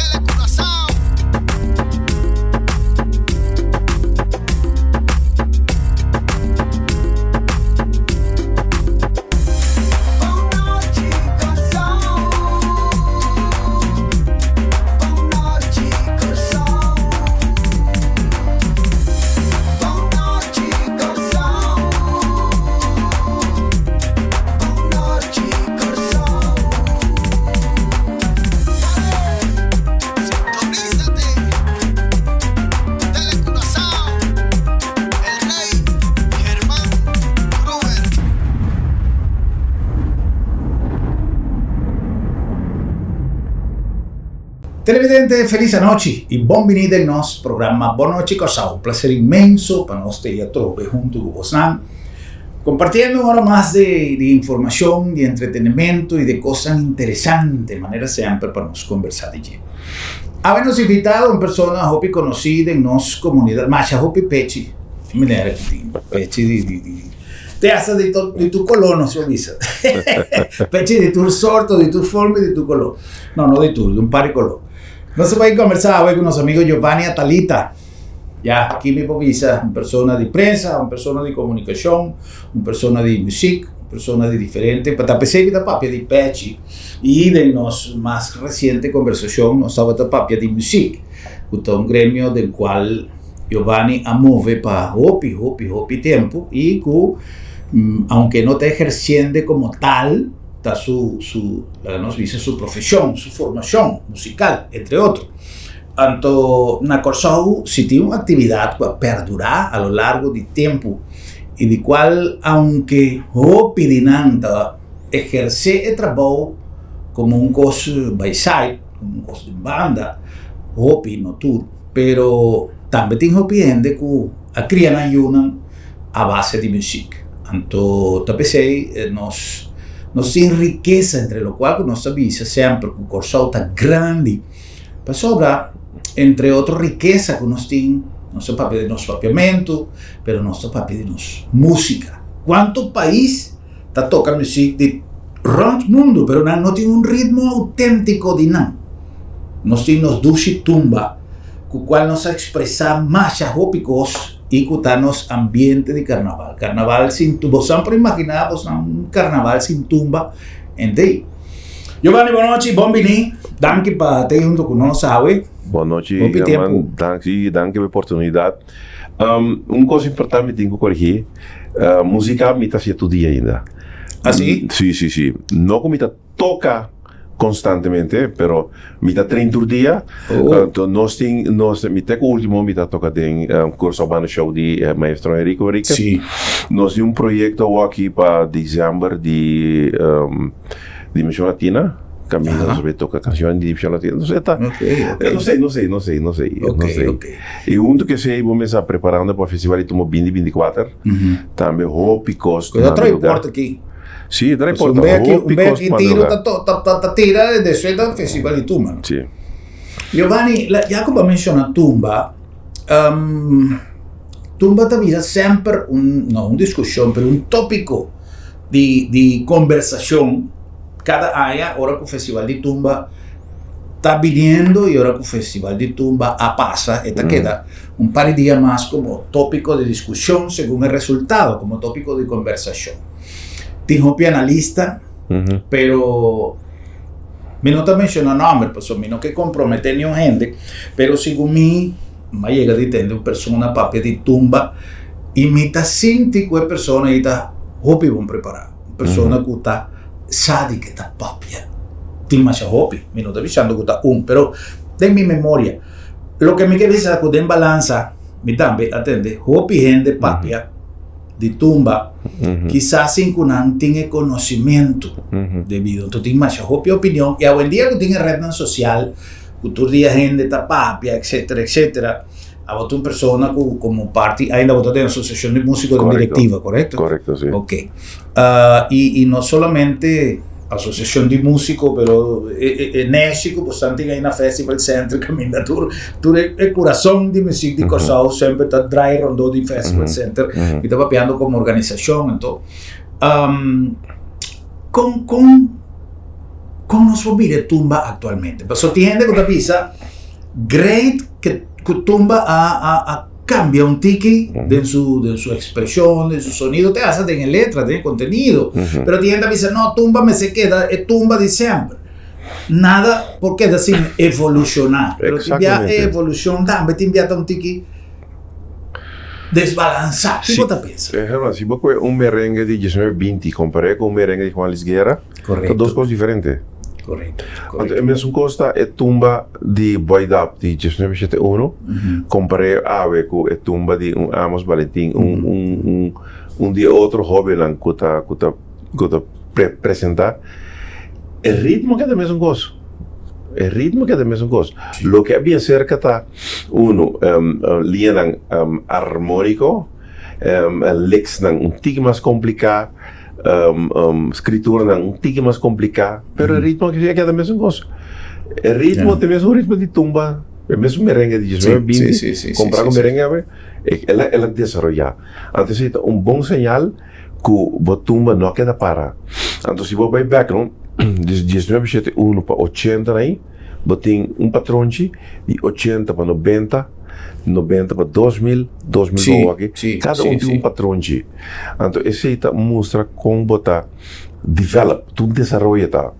Telecuraçao. Sintonízate Telecuraçao, El Rey Germán Gruber. Televidente, felis anochi y bon bini den nos programa Bon Nochi Kòrsou. Un placer inmenso pa nos ta e atrobe hunto cu bosnan, compartiendo un ora mas di di informacion, di entretenimento y di cosnan interesante, manera semper pa nos conversa di dje. Awe nos invitado un persona hopi conoci den nos comunidad, masha hopi pechi, manera cu tin pechi di di di te hasta di di tur color nos por bisa, pechi di tur sorto, di tur forma y di tur color. No, no di tur, di un par di color. Nos ta bai conversa awe cu nos amigo Giovanni Atalita. Ya, aki mi por bisa un persona di prensa, un persona di comunicacion, un persona di muziek, un persona di diferente, pa ta pesey mi ta papia di pechi y den nos mas reciente conversacion nos tabata papia di muziek, cu ta un gremio den cual Giovanni a move pa hopi, hopi, hopi tempo y cu aunke no ta eherciende como tal, ta su, su, laga nos bisa su profesion, su formacion musical, entre otro. Anto na Kòrsou si tin un actividad cu a perdura a lo largo di tempo y di cual aunke hopi di nan ta eherce e trabou como un cos by side, como un cos di banda, hopi, no tur, pero tambe tin hopi hende cu a cria nan yunan a base di muziek. Anto ta p'esei nos nos tin rikesa entre lokual ku nos ta bisa semper ku Kòrsou ta grandi pasobra entre otro rikesa ku nos tin nos ta papia di nos papiamentu pero nos ta papia di nos músika. Kuantu pais ta toka muziek di rònt mundu pero nan no tin un ritmo outéntiko di nan. Nos tin nos dushi tumba ku kual nos a ekspresá masha hopi kos. I ku ta nos ambiente di karnaval. Karnaval sin tumba. Bosan por imaginá bosnan un karnaval sin tumba entei. Giovanni, bon nochi, bon bini. Danki pa ta hunto ku nos awe. Bon nochi, Hopi German. tempu. Danki, danki pa e oportunidat. Un kos importante mi tin ku korigí, músika mi ta hasié tur dia ainda. Ah, sí? Sí, sí, sí. No ku mi ta toca constantemente, pero mi ta train tur dia. Oh. Anto nos tin, nos, mi te cu ultimo mi ta toca den Curaçao Banda Show di maestro Enrico Henriquez. Sí. Nos tin un proyecto awor aki pa december di Dimension Latina. Caminda nos bay toca cancion di Dimension Latina. Entonces ta, Okay, okay. no sé, no sé, no sé, no sé, no Okay, sé. okay. Y hunto cu esey bo mester preparando pa Festival di Tumba binti 24. Tambe hopi cos Cuidado na trae lugar. porta aki. Sí, trae Pues porta. un be aki, Hopi un be cos aki na tiro lugar. ta to, ta, ta, ta tira despues ta festival di tumba. Sí. Giovanni, la, ya cu bo a menciona tumba, um, tumba ta bira semper un, no un discusion, pero un topico di, di conversacion cada aña ora cu festival di tumba ta biniendo y ora cu festival di tumba a pasa, e ta keda un par di dia mas como topico di discusion segun e resultado, como topico di conversacion. Tin hopi analista, pero mi no ta menciona nomber pasobra mi no ke compromete niun hende, pero segun mi, mi a yega di tende un persona papia di tumba y mi ta sinti cu e persona ei ta hopi bon prepara. Un persona cu ta sa di ke ta papia. Tin masha hopi, mi no ta bisando cu ta un, pero den mi memoria. Loke mi ke bisa cu den balansa mi tambe a tende hopi hende papia di tumba, kisas sin cu nan tin e conocimento debido. Enton tin masha hopi opinion y awendia cu tin e rednan social cu tur dia hende ta papia etcetera etcetera. Abo ta un persona cu como parti ainda bo ta den asociacion di musico den directiva, correcto? Correcto, si. Ok. Y y no solamente asociacion di musico pero e e neshi cu bo stan tin ahi na Festival Center caminda tur tur e curason di music di Corsou semper ta draai rondó di Festival Center. Mi ta papiando como organisacion anto con con. Kon nos por bira e tumba aktualmente? Pasobra tin hende ku ta bisa great ke ku tumba a a a kambia un tiki den su den su ekspreshon, den su sonido, te hasta den e letra, den e kontenido. Pero tin hende ta bisa no, tumba mester keda e tumba di semper. Nada por keda sin evolushoná. Pero tin bia e evolushon tambe tin bia ta un tiki desbalansá. Kiko bo ta pensa? Herman, si bo kohe un merengue di diesnuebe binti kompar'é ku un merengue di Juan Luis Guerra, ta dos kos diferente. Anto e mesun kos ta e tumba di Boy Dap di diesnuebe shete unu kompar'é awe ku e tumba di un Amos Balentin, un di e otro hóbennan ku ta ku ta ku ta presentá. E ritmo keda mesun kos. E ritmo keda mesun kos. Loke a bien serka ta unu liñanan armóniko, licksnan un tiki mas kompliká, skrituranan un tiki mas kompliká, pero e ritmo a keda mesun kos. E ritmo ta e mesun ritmo di tumba, e mesun merengue di diesnuebe binti, kompará ku merengue awe, el a desaroyá. Anto esei ta un bon señal ku bo tumba no a keda para. Anto si bo bai bek no, di diesnuebe shete unu pa ochenta na ei, bo tin un patronchi di ochenta pa nobenta, nobenta pa 2000, 2000 pa awaki, kada un tin un patronchi. Anto esei ta mustra kon bo ta develop, tur desaroyo ta.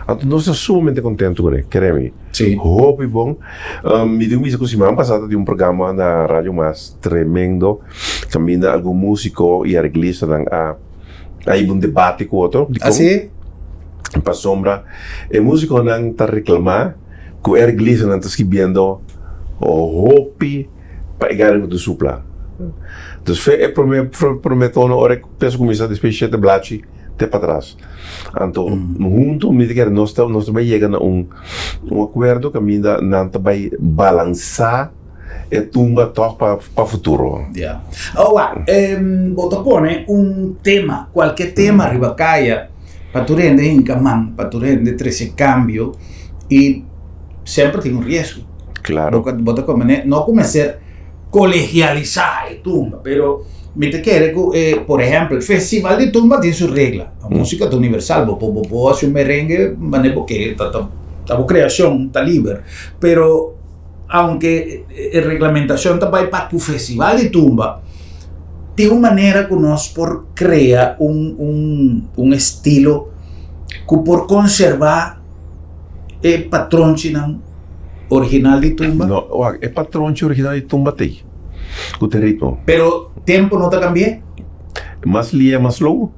Anto nos ta sumamente kontentu kuné, kere mi. Hopi bon. Mi tin ku bisa ku siman pasá ta tin un programa na Radio Mas tremendo. Kaminda algun músiko i areglistanan a a hiba un debate ku otro. Dikon? Así? Pasobra e músikonan ta reklamá ku e areglistanan ta skibiendo hopi pa e gana ku ta supla. Dus fe e promé promé tono ora e pensa kuminsá despues shete blachi te patras. Anto huntu mi ta kere nos ta nos ta bai yega na un un akuerdo kaminda nan ta bai balansá. E tumba tòg pa pa futuro. Ya. Awa, bo ta pone un tema, kualke tema riba kaya pa tur hende hinka man, pa tur hende trese kambio i semper tin un riesgo. Klaro. Bo ta komene, no ku mester kolegialisá e tumba, pero mi ta kere ku e, por ehèmpel, festival di tumba tin su regla. Músika ta universal, bo por bo por hasi un merengue manera bo ke, ta ta bo kreashon, ta liber. Pero Aunke e reglamentacion ta bay pa cu festival di tumba, tin un manera cu nos por crea un un un estilo cu por conserva e patronchinan original di tumba? No, wak, e patronchi original di tumba t'ey, cu t'e ritmo. Pero tempo no ta cambi'e? Mas lia, mas slow?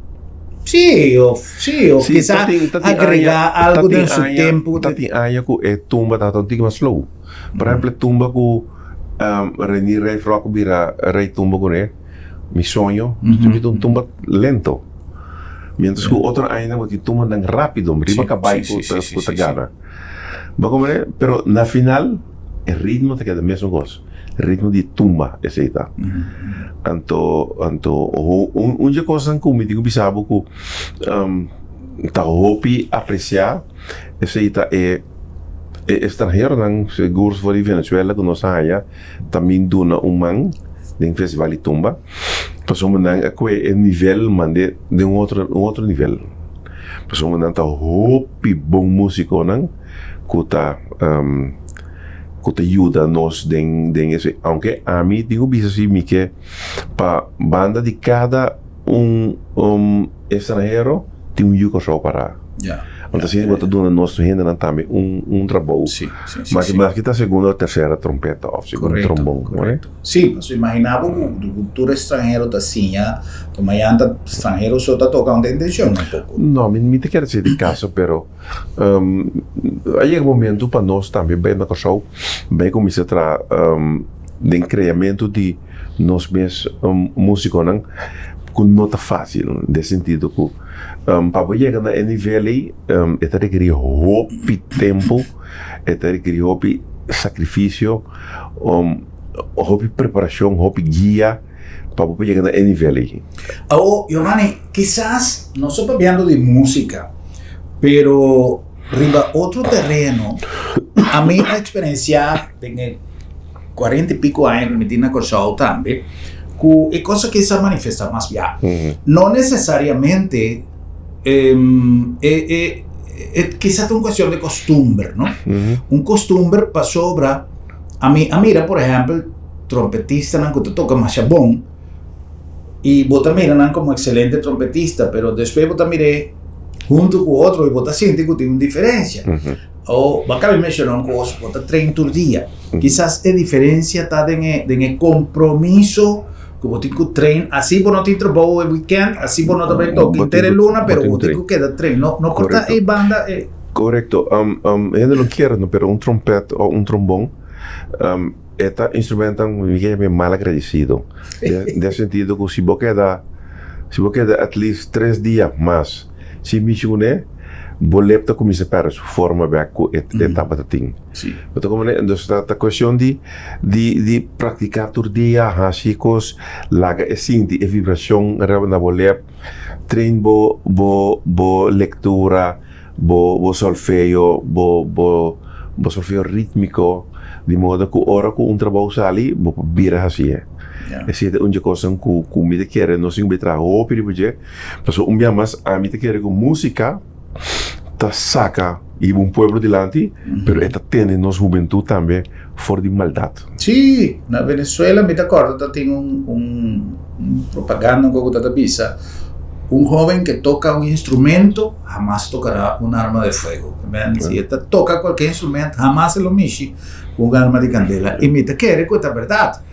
Sí, of sí, of kisa agrega algo den su tempo. Ta tin aña ku e tumba tabata un tiki mas slow. Por ehempel e tumba ku Reni Rey Rock bira rey tumba kuné, Mi Soño, ta un tumba lento. Mientras ku otro añanan bo tin tumbanan rápido, riba kabai ku ta gana. Bo komprende? Pero na final e ritmo ta keda mesun kos. Ritmo di tumba esei ta. Anto anto un un dje kosnan ku mi tin ku bisa bo ku ta hopi apresiá esei ta e e estranheronan sigur for di Venezuela ku nos a haña ta bin duna un man den festival di tumba pasobra nan a kohe e nivel mand'é den un otro un otro nivel pasobra nan ta hopi bon musikonan ku ta. Ku ta yuda nos den den esei. Aunke ami tin ku bisa si mi ke pa banda di kada un estranhero tin un yu Kòrsou pará. Anto asina bo ta duna nos hendenan tambe un un trabou. Mas mas ki ta segunda o tersera trompeta òf segundo trombon. Korekto. Sí, pasobra imaginá bo ku tur estranhero ta siña, ku mañana ta estranhero so ta toka, no ta intenshon tampoko. No, mi ta kere ser di kaso pero. A yega momento pa nos tambe bai na Kòrsou bai kuminsá traha den kreamentu di nos mes músikonan ku no ta fásil den sentido ku pa bo yega na e nivel ei e ta rekerí hopi tempu, e ta rekerí hopi sakrifisio, hopi preparashon, hopi guia pa bo por yega na e nivel ei. Awor, Giovanni, kisas nos ta papiando di músika, pero riba otro tereno, ami a eksperensiá den e kuarenta i piko aña ku mi tin na Kòrsou tambe, ku e kos aki sa manifestá mas bia. No nesesariamente e e. e kisas ta un cuestion di costumber, no? Un costumber pasobra ami a mira por ehempel trompetistanan cu ta toca masha bon y bo ta mira nan como excelente trompetista pero despues bo ta mir'e hunto cu otro y bo ta sinti cu tin un diferencia. O bo a caba di menciona un cos, bo ta train tur dia. Kisas e diferencia ta den e den e compromiso cu bo tin cu train. Asi bo no tin trabou e weekend, asi bo no ta bay toca henter e luna, pero bo tin cu keda train. No no por ta e banda e. Correcto. Hende lo kier no, pero un trompet o un trombon e ta instrumentonan mi ke yama mal agradecido. Den e sentido cu si bo keda si bo keda at least tres dia mas sin mishi cune, bo lep ta cuminsa perde su forma bek cu e tabata tin. Bo ta comprende? Entonces ta ta cuestion di di di practica tur dia, haci cos, laga e sinti e vibracion riba na bo lep, train bo bo bo lectura, bo bo solfeo, bo bo bo solfeo ritmico, di modo cu ora cu un trabou sali bo por bira haci'e. Esey ta un dje cosnan cu cu mi ta kere nos tin cu bay traha hopi riba dje. Pasobra un bia mas ami ta kere ku músika ta saka hiba un pueblo dilanti, pero e ta tene nos hubentut tambe for di maldat. Sí, na Venezuela mi ta kòrda ta tin un un propaganda un koko ta ta bisa, un hóben ke toka un instrumento hamas tokará un arma de fuego. Si e ta toka kualke instrumento hamas e lo mishi ku un arma di kandela. I mi ta kere ku e ta bèrdat.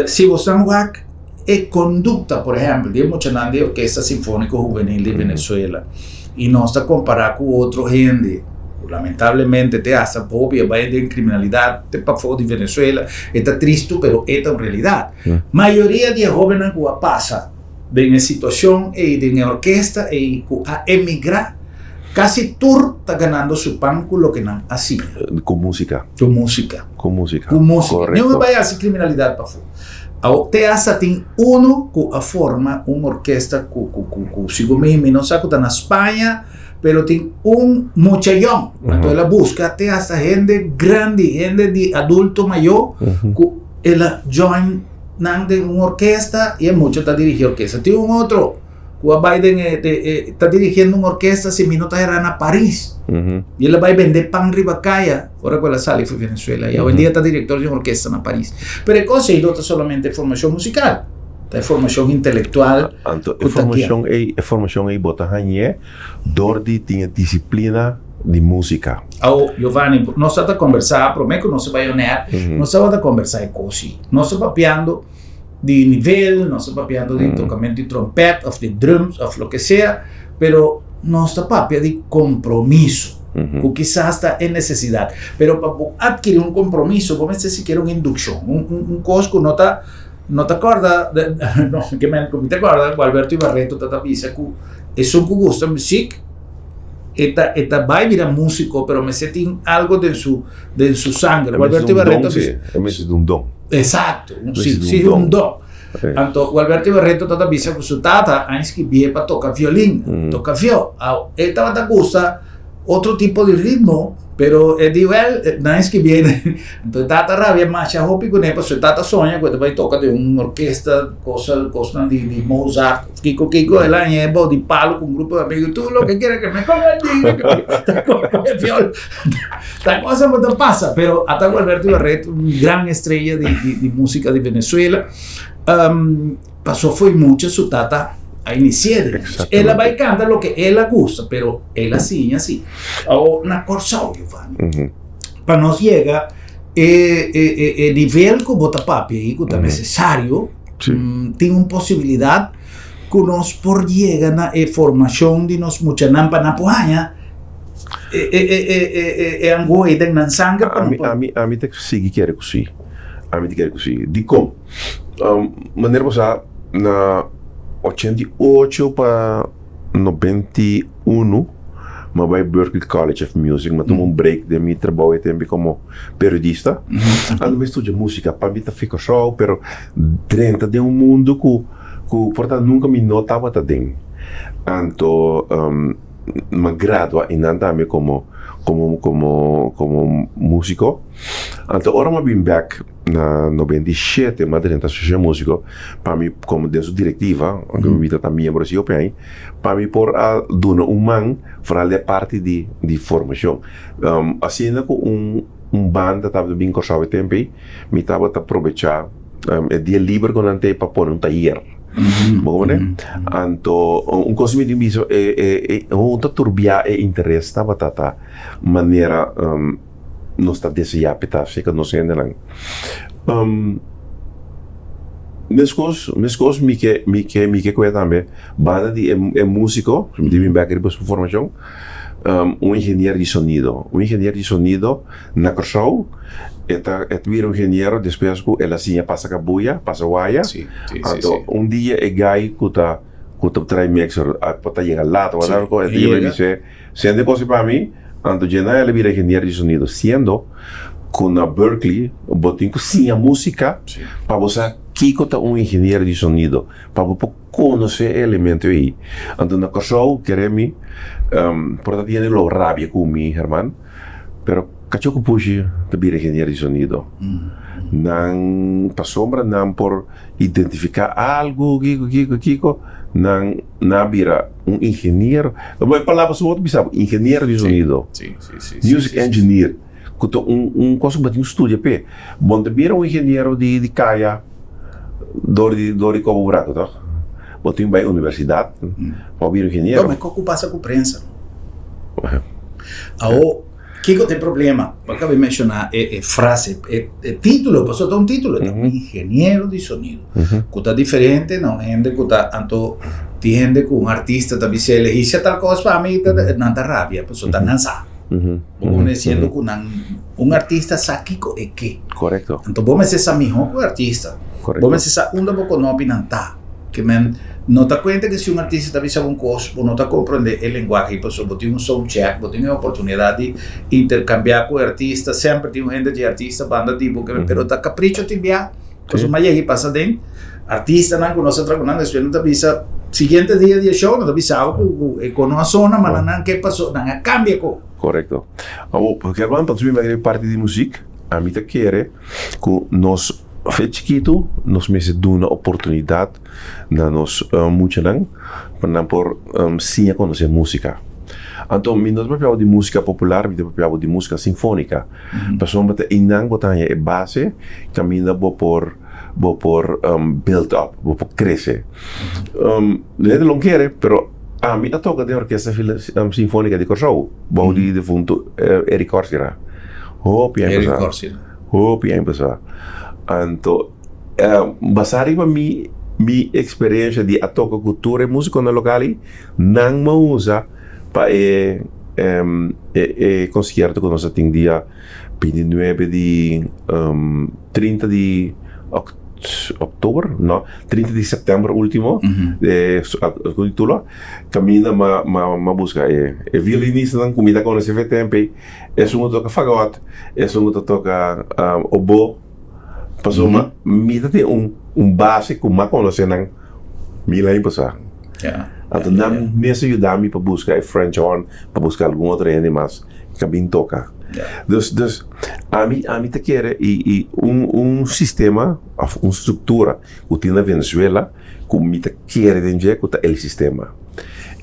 Si bo san wak e kondukta, por ehèmpel, di e muchanan di e Orkesta Sinfóniko Hubenil di Venezuela i nos ta kompará ku otro hende ku lamentablemente te hasta hopi a bai den kriminalidat te pafó di Venezuela, e ta tristu pero e ta un realidat. Mayoria di e hóbennan ku a pasa den e situashon ei den e orkesta ei ku a emigrá, kasi tur ta ganando su pan ku loke nan a siña. Ku músika. Ku músika. Ku músika. Ku músika. Niun a bai hasi kriminalidat pafó. Awo te hasta tin unu ku a forma un orkesta ku ku ku ku sigun mi mi no sa ku ta na Spaña pero tin un mucha yòn. Anto el a buska te hasta hende grandi, hende di adulto mayó ku el a join nan den un orkesta i e mucha ta dirigí orkesta. Tin un otro ku a bai den e e ta dirigiendo un orkesta si mi no ta hera na Paris. I el a bai bende pan riba kaya ora ku el a sali for Venezuela i awendia ta direktor di un orkesta na Paris. Pero e kos ei no ta solamente formashon musikal, ta e formashon intelektual Anto e formashon ei e formashon ei bo ta hañ'é dor di tin e disiplina di músika. Awo, Giovanni, nos tabata kombersá promé ku nos a bai oner, nos tabata kombersá e kos ei. Nos ta papiando di nivel, nos ta papiando di tokamentu di trompèt òf di drums òf loke sea, pero nos ta papia di kompromiso, ku kisas ta e nesesidat. Pero pa bo atkirí un kompromiso, bo mester sikiera un indukshon, un un kos ku no ta no ta kòrda, no, ke men ku mi ta kòrda ku Alberto Ibarreto ta ta bisa ku esun ku gusta musik e ta e ta bai bira músiko, pero mester tin algo den su den su sangre. E mester un don, si, e mester un don. Exacto, un si, si, un don. Anto Gualberto Ibarreto tabata bisa ku su tata a inskribié pa toka violin, toka viol. Aw, e tabata gusta otro tipo di ritmo, pero e di wèl, nan a inskribié. Anto e tata rabia masha hopi kuné pasobra e tata soña ku e ta bai toka den un orkesta, kosa, kosnan di di Mozart, kiko kiko, el a hañ'é bou di palo ku un grupo di amigu, tur loke kere ke mi konga digno ke mi ta toka e viol. Ta cosa bo ta pasa, pero ata Gualberto Ibarreto, un gran estrella di, di, di música di Venezuela, um, pasó foi mucha su tata a inicié de Él a bai canta lo que él a gusta, pero él a siña así. O na Kòrsou, Giovanni. Pa nos yega e, e, e, e nivel ku bo ta papia ahí, ku ta necesario, tin un posibilidad ku nos por yega na e formacion di nos muchanan pa nan por haña E e e e e e e angoa ei den nan sanger pa nan por. Ami ami ta sigui kere ku si. Ami ta kere ku si. Dikon? Manera bo sa na 88 pa 91 mi a bai Berklee College of Music. Mi a tuma un break den mi trabou e tempu komo periodista. Anto mi a studia musika. Pa mi ta fi Kòrsou pero drenta den un mundu ku ku por ta nunka mi no tabata den. Anto. M'a gradua einan tambe komo komo komo komo músiko. Anto ora mi a bin bèk na 97 mi a drenta Asosiashon Músiko pa mi komo den su direktiva, aunke mi ta ta miembro si hopi aña, pa mi por a duna un man foral den e parti di di formashon. Asina ku un un banda tabata bin Kòrsou e tempu ei, mi tabata probechá e dia liber ku nan tin pa pone un tayer. Bo comprende? Anto un kos mi tin bisa e e e un ta turbiá e interes tabata ta manera nos ta deseá p'e ta aserka nos hendenan. Meskos meskos mi ke mi ke mi ke koe tambe banda di e e músiko mi tin bin bèk riba su formashon un ingeniero di sonido un ingeniero di sonido na Kòrsou e ta e ta bira un ingeniero despues ku el a siña pasa kabuya pasa waya anto un dia e gai ku ta ku ta trae mixer a por ta yega laat o whatever ku e ta yega e bis'é sende kosi pa mi anto djena el a bira ingeniero di sonido siendo ku na Berklee bo tin ku siña músika pa bo sa kiko ta un ingeniero di sonido pa bo por konosé e elemento ei. Anto na Kòrsou kere mi por ta tin hende lo rabia ku mi herman pero kachó ku pushi ta bira ingeniero di sonido. Nan pasobra nan por identifiká algu kiko kiko kiko nan nan a bira un ingeniero. E palabra su otro bisa bo ingeniero di sonido music engineer ku ta un un kos ku bo tin ku studia p'e. Bo no ta bira un ingeniero di di kaya dor di dor di koba buraku tòg. Bo tin bai universidat pa bo bira un ingeniero. Tòg, kiko ku pasa ku prensa? Awo, kiko ta e problema? Bo a kaba di menshoná e e frase, e e título, pasobra ta un título, ta un ingeniero di sonido, ku ta diferente na un hende ku ta anto tin hende ku un artista ta bisa el hisia tal kos pa mi, nan ta rabia pasobra ta nan sa. Bo pone siendo ku nan un artista sa kiko e ke. Korekto. Anto bo mester sa mihó ku e artista. Korekto. Bo mester sa unda bo konopi nan ta. Ke men no ta kuenta ke si un artista ta bisa bo un kos, bo no ta komprendé e lenguahe pasobra bo tin un sound check, bo tin e oportunidat di interkambiá ku e artista, semper tin un hende di e artista banda di bo, pero ta kapricho tin bia. Pasobra mas yegi pasa den artistanan ku nos a traha ku nan despues nan ta bisa siguiente dia di e show nan ta bisa bo ku e kono a sona ma nan ke paso nan a kambia ko. Korekto. Awor German pa subi e parti di muzik ami ta kere ku nos fe chikitu nos mester duna oportunidat na nos muchanan pa nan por siña konosé musika. Anto mi no ta papia di musika popular mi ta papia di musika sinfónika. Pasobra ta einan bo ta haña e base kaminda bo por bo por build up, bo por krese. Hende lo kere, pero ami a toka den Orkesta Sinfónika di Kòrsou bou di defuntu Eric Corsira. Hopi aña pasá. Hopi aña pasá. Anto basá riba mi mi eksperensia di a toka ku tur e músikonan lokal ei, nan a usa pa e e konsierto ku nos a tin dia 29 di 30 di oktober no 30 di sèptèmber ultimo ku titulo kaminda mi a buska e e violinistanan ku mi ta konosé for e tempu ei esun ku ta toka fagot esun ku ta toka obo pasobra mi ta tin un base ku mi a konosé nan mil aña pasá. Anto nan mes a yuda mi pa buska e French horn, pa buska algun otro hende mas ku a bin toka. Dus, dus ami, ami ta kere i, i un, un sistema òf un struktura ku tin na Venezuela ku mi ta kere den dje ku ta El Sistema.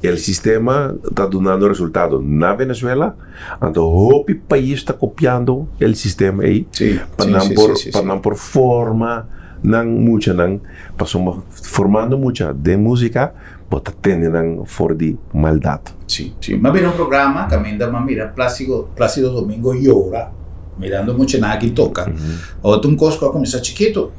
El Sistema ta dunando resultado na Venezuela, anto hopi pais ta kopiando El Sistema ei pa nan por, pa nan por forma nan muchanan. Pasobra formando mucha den músika, bo ta tene nan for di maldat. Sí, sí. M'a bira un programa kaminda m'a mira Plácido, Plácido Domingo yora mirando muchanan aki toka. Awor ta un kos ku a kuminsá chikitu.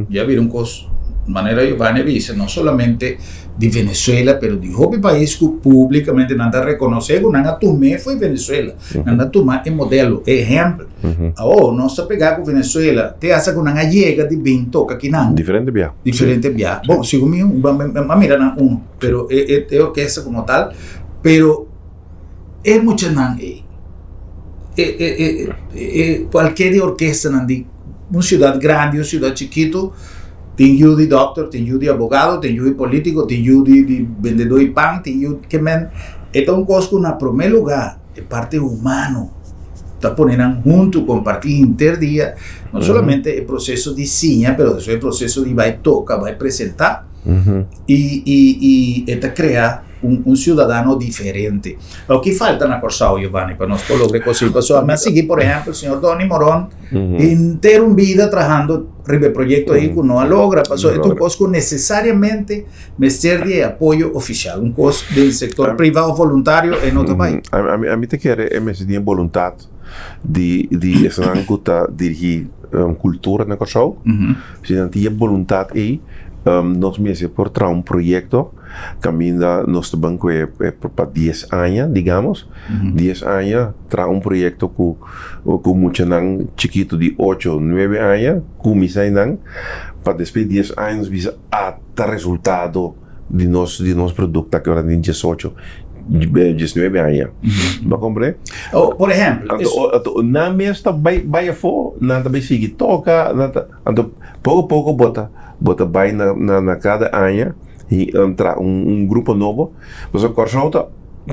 Ya bira un kos, manera Giovanni a bisa, no solamente di Venezuela, pero di hopi pais ku públikamente nan ta rekonosé ku nan a tum'é fo'i Venezuela. Nan a tuma e modelo, e ehèmpel. Awor nos ta pegá ku Venezuela te hasta ku nan a yega di bin toka kinan. Diferente bia. Diferente bia. Bon, segun mi, a mira nan uno, pero e e orkesta komo tal, pero e muchanan ei, e e e e kualker di orkestanan di un siudat grandi, un siudat chikitu, tin yu di dòkter, tin yu di abogado, tin yu di polítiko, tin yu di di bendedó di pan, tin yu, ke men e ta un kos ku na promé lugá. E parte humano ta pone nan huntu comparti henter dia, no solamente e proceso di siña, pero despues e proceso di bai toca, bai presenta, y y y e ta crea un un ciudadano diferente. Lo ki falta na Corsou, Giovanni, pa nos por logra e cos ei? Pasobra mi a sigui, por ehempel, señor Donny Moron, henter un bida trahando riba e proyecto ei cu no a logra, pasobra e ta un cos cu necesariamente Mester di e apoyo ofisial. Un kos den sektor priva òf voluntario e no ta bai. Ami ta kere e mester tin e boluntat di di esnan ku ta dirigí kultura na Kòrsou. Si nan tin e boluntat ei, nos mester por traha un proyekto kaminda nos ta ban ku e pa dies aña, digamos, dies aña traha un proyekto ku ku muchanan chikitu di ocho, nuebe aña kuminsá einan pa despues di dies aña nos bisa a ta resultado di nos di nos producto aki ora tin diesocho diesnuebe aña bo a comprende? Oh, por ehempel anto anto nan mes ta bai bai afo nan ta bai sigui toca nan ta anto poco poco bo ta bo ta bai na na cada aña y traha un un grupo nobo pasobra Kòrsou ta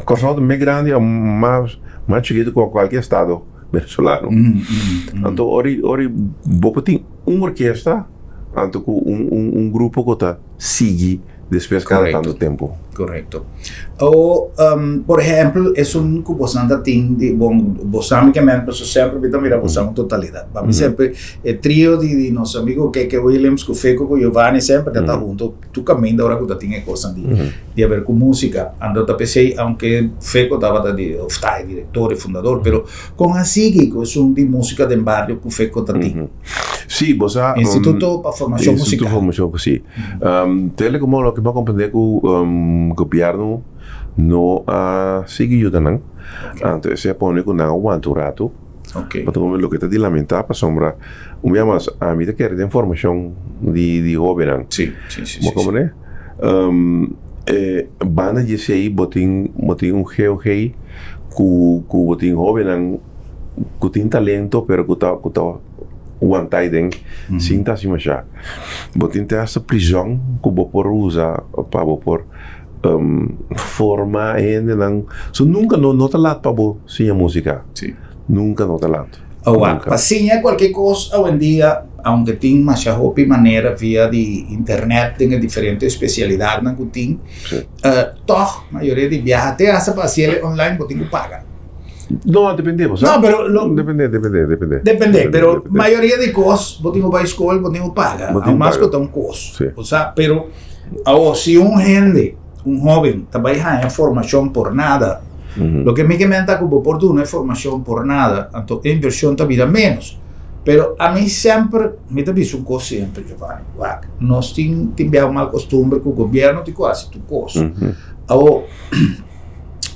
Kòrsou ta mes grandi o mas mas chikito ku kualke estado venezolano anto ora ora bo por tin un orkesta. Anto ku un un un grupo ku ta sigui despues kada tantu tempu. Korekto. O por ehèmpel esun ku bosan ta tin di bon bosan mi ke men pasobra semper mi ta mira bosan un totalidat. Pa mi semper e trio di di nos amigo Keke Williams ku Feco ku Giovanni semper ta ta hunto tur kaminda ora ku ta tin e kosnan di di haber ku musika. Anto ta p'esei aunke Feco tabata di òf ta e direktor e fundador pero kon a sigui ku esun di musika den bario ku Feco ta tin. Sí, bo sa. Instituto pa Formashon Musikal. Instituto Formashon, sí. Tele komo loke bo a komprendé ku gobièrnu no a sigui yuda nan. Anto esei a pone ku nan a wanta un ratu. Pasobra loke ta di lamentá pasobra un bia mas ami ta kere den formashon di hóbennan. Bo a komprendé? Banda di esei bo tin bo tin un GOG ku bo tin hóbennan ku tin talento pero ku ta ku ta wantá aden sin ta hasi mashá. Bo tin te hasta prizòn ku bo por usa pa bo por forma hendenan. So nunka no no ta lat pa bo siña músika. Nunka no ta lat. Awa, pa siña kualke kos awendia, aunke tin masha hopi manera via di internet den e diferente espesialidatnan ku tin, tòg mayoria di biaha te hasta pa hasi el online bo tin ku paga. No, depende, bo sa. No, pero lo... Depende, depende, depende. Depende, pero depende. Mayoria di kos, bo tin ku bai skol, bo tin ku paga. Bo tin Mas paga. ku ta un kos. Sí. Bo sa, pero awo si un hende, un hoben, ta bai haña formashon por nada, loke mi ke men ta ku bo por duna e formashon por nada, anto e invershon ta bira menos. Pero ami semper, mi ta bisa un kos semper, Giovanni, wak, nos tin tin biaha un mal kostumber ku gobierno tin ku hasi tur kos. Awo,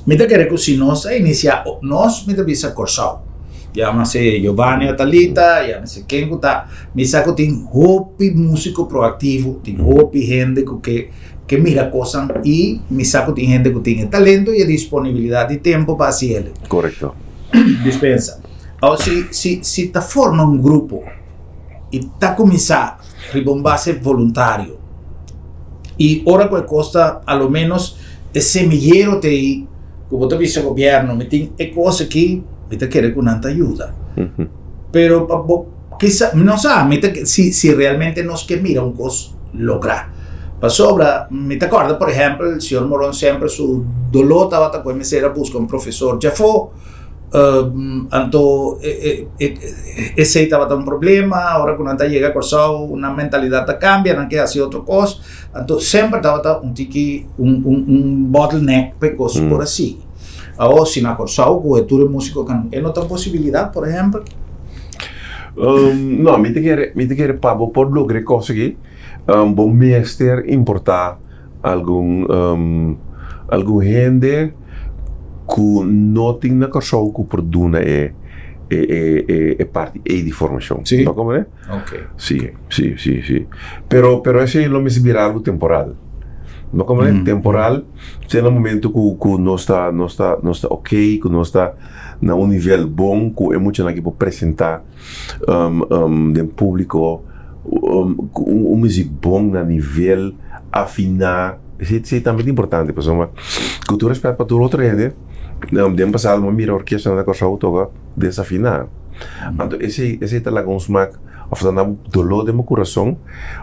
Mi ta kere ku si nos a inisiá, nos mi ta bisa Kòrsou, yamase Giovanni Atalita, yamase ken ku ta, mi sa ku tin hopi músiko proaktivo, tin hopi hende ku ke ke mira kosnan i mi sa ku tin hende ku tin e talento i e disponibilidat di tempu pa hasi el. Korekto. Dispensa. Awor si si si ta forma un grupo i ta kuminsá riba un base voluntario i ora ku e kos ta a lo ménos e semillero ta ei ku bo ta bisa gobièrnu mi tin e kos aki mi ta kere ku nan ta yuda pero pa bo kisa mi no sa mi ta si si realmente nos ke mira un kos logra pasobra mi ta kòrda por ehèmpel señor Moron semper su doló tabata ku e mester a buska un profesor djafó. Anto esei tabata un problema, ora ku nan ta yega Kòrsou nan mentalidat ta kambia, nan ke hasi otro kos, anto semper tabata un tiki un un bottleneck pa e kos por a sigui. Awor si na Kòrsou ku e tur e músiko kan e no ta un posibilidat por ehèmpel? No, mi ta kere mi ta kere pa bo por logra e kos aki bo mester importá algun algun hende ku no tin na Kòrsou ku por duna e e parti ei di formashon. Sí. Bo komprende? Ok. Sí, sí, sí, sí. Pero, pero esei lo mester bira algu temporal. Bo komprende? Temporal, te na momento ku ku nos ta nos ta nos ta ok, ku nos ta na un nivel bon ku e muchanan aki por presentá den públiko ku un muzik bon na nivel afiná. Esei tambe ta importante pasobra ku tur rèspèt pa tur otro hende. Den pasado mi a mira orkestanan na Kòrsou toka desafiná. Anto esei esei ta laga un smak òf ta na doló den bo kurason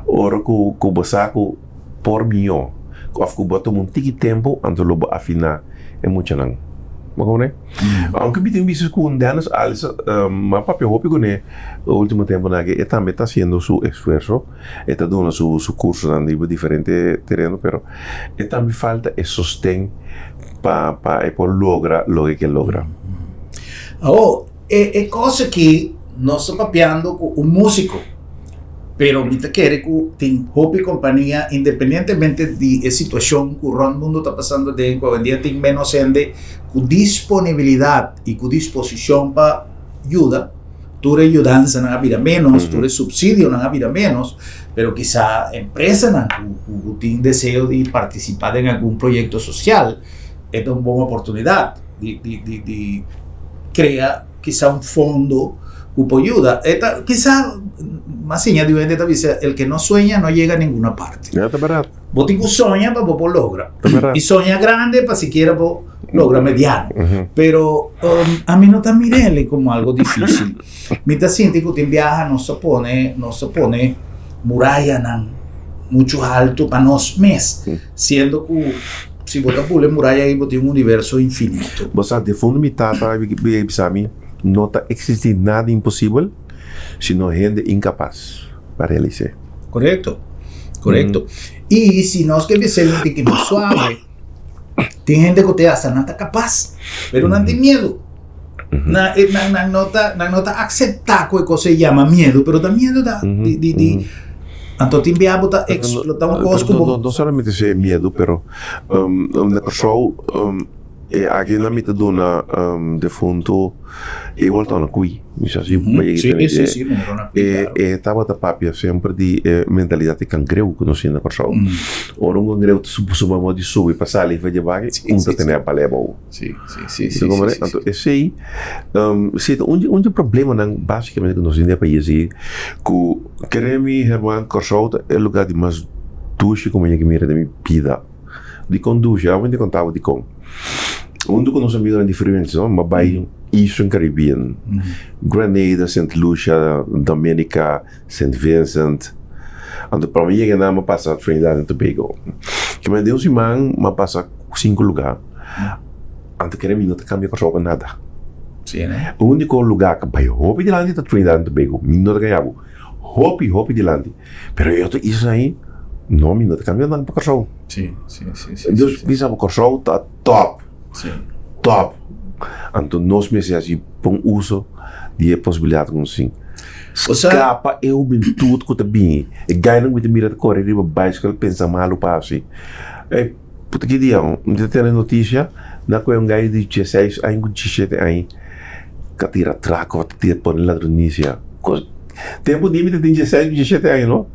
ora ku ku bo sa ku por mihó òf ku bo a tuma un tiki tempu anto lo bo afiná e muchanan. Bo komprende? Aunke mi tin bisa ku Dennis Allis mi a papia hopi kuné e ultimo tempunan aki e tambe ta hasiendo su esfuerso, e ta duna su su kursonan riba diferente tereno pero e tambe falta e sosten pa pa e por logra loke ke logra. Awor, e e kos aki nos ta papiando ku un músiko, pero mi ta kere ku tin hopi kompania independientemente di e situashon ku rònt mundu ta pasando aden ku awendia tin ménos hende ku disponibilidat i ku disposishon pa yuda. Tur e yudansanan a bira ménos, tur e supsidionan a bira ménos, pero kisa empresanan ku ku tin deseo di partisipá den algun proyekto sosial, e ta un bon oportunidat di di di di krea kisa un fondo ku por yuda. E ta kisa mas siña di hende ta bisa el ke no sueña no yega a ninguna parte. Ya ta bèrdat. Bo tin ku soña pa bo por logra. Ta bèrdat. I soña grande pa sikiera bo logra mediano. Pero ami no ta mir'el como algo dificil. Mi ta sinti cu tin biaha nos ta pone, nos ta pone murayanan mucho halto pa nos mes, siendo cu si bo ta pule muraya ayi bo tin un universo infinito. Bo sa, defunto mi tata a bisa mi, no ta existi nada imposibel, sino hende incapas pa realis'é. Corecto, corecto. Y si nos ke bis'é un tiki mas suave, Tin hende ku te hasta nan ta kapas, pero nan tin miedu. Nan, eh, nan, nan no ta, nan no ta akseptá ku e kos se yama miedu, pero ta miedu ta di, di, di. Anto tin bia bo ta eksplotá un kos ku bo. No, no solamente se miedu, pero um, na Kòrsou um, e aginan mi ta duna um, defuntu Igual ta na kui, mi sa si bo yega Sí, tene sí, e sí, mi na kui, e claro. e tabata papia semper di e mentalidat di kangreu ku nos tin na Kòrsou. Ora un kangreu ta subi su mama di subi pa sali for dje baki, Sí, un sí, ta sí. tene a pal'é abou. Sí, sí, sí, Bo sí, ta sí, komprende? sí, Anto sí. esei si ta un di un di problemanan basikamente ku nos tin den e pais ei ku kere mi herman Kòrsou ta e lugá di mas dushi ku mi yega mira den mi bida. Dikon dushi? Awor mi ta konta bo dikon. Huntu ku nos amigonan di Freewinds no, mi a bai Eastern Caribbean, Grenada, Sint Lucia, Dominica, Sint Vincent. Anto pa mi yega nan mi a pasa Trinidad and Tobago. Kimen den un siman mi a pasa sinku lugá. Anto kere mi no ta kambia Kòrsou pa nada. E úniko lugá ku bai hopi dilanti ta Trinidad and Tobago. Mi no ta gaña bo. Hopi, hopi dilanti. Pero e otro isla ahí, no, mi no ta cambia nan pa Kòrsou. Sí, sí, sí, sí. Dus sí, bisa bo Kòrsou ta top. Sí. Top. Anto nos mester hasi bon uso di e posibilidat ku nos tin. Osea. Skapa e hubentut ku ta bini. E gainan ku mi ta mira ta kore riba bicycle pensa malu pa hasi. E puta ki dia mi ta tene notisia na ku e un gai di dieseis aña ku diesshete aña ta tira atrako ta tira pone ladronisia. Kos Tempu di mi ta tin dieseis, diesshete aña no.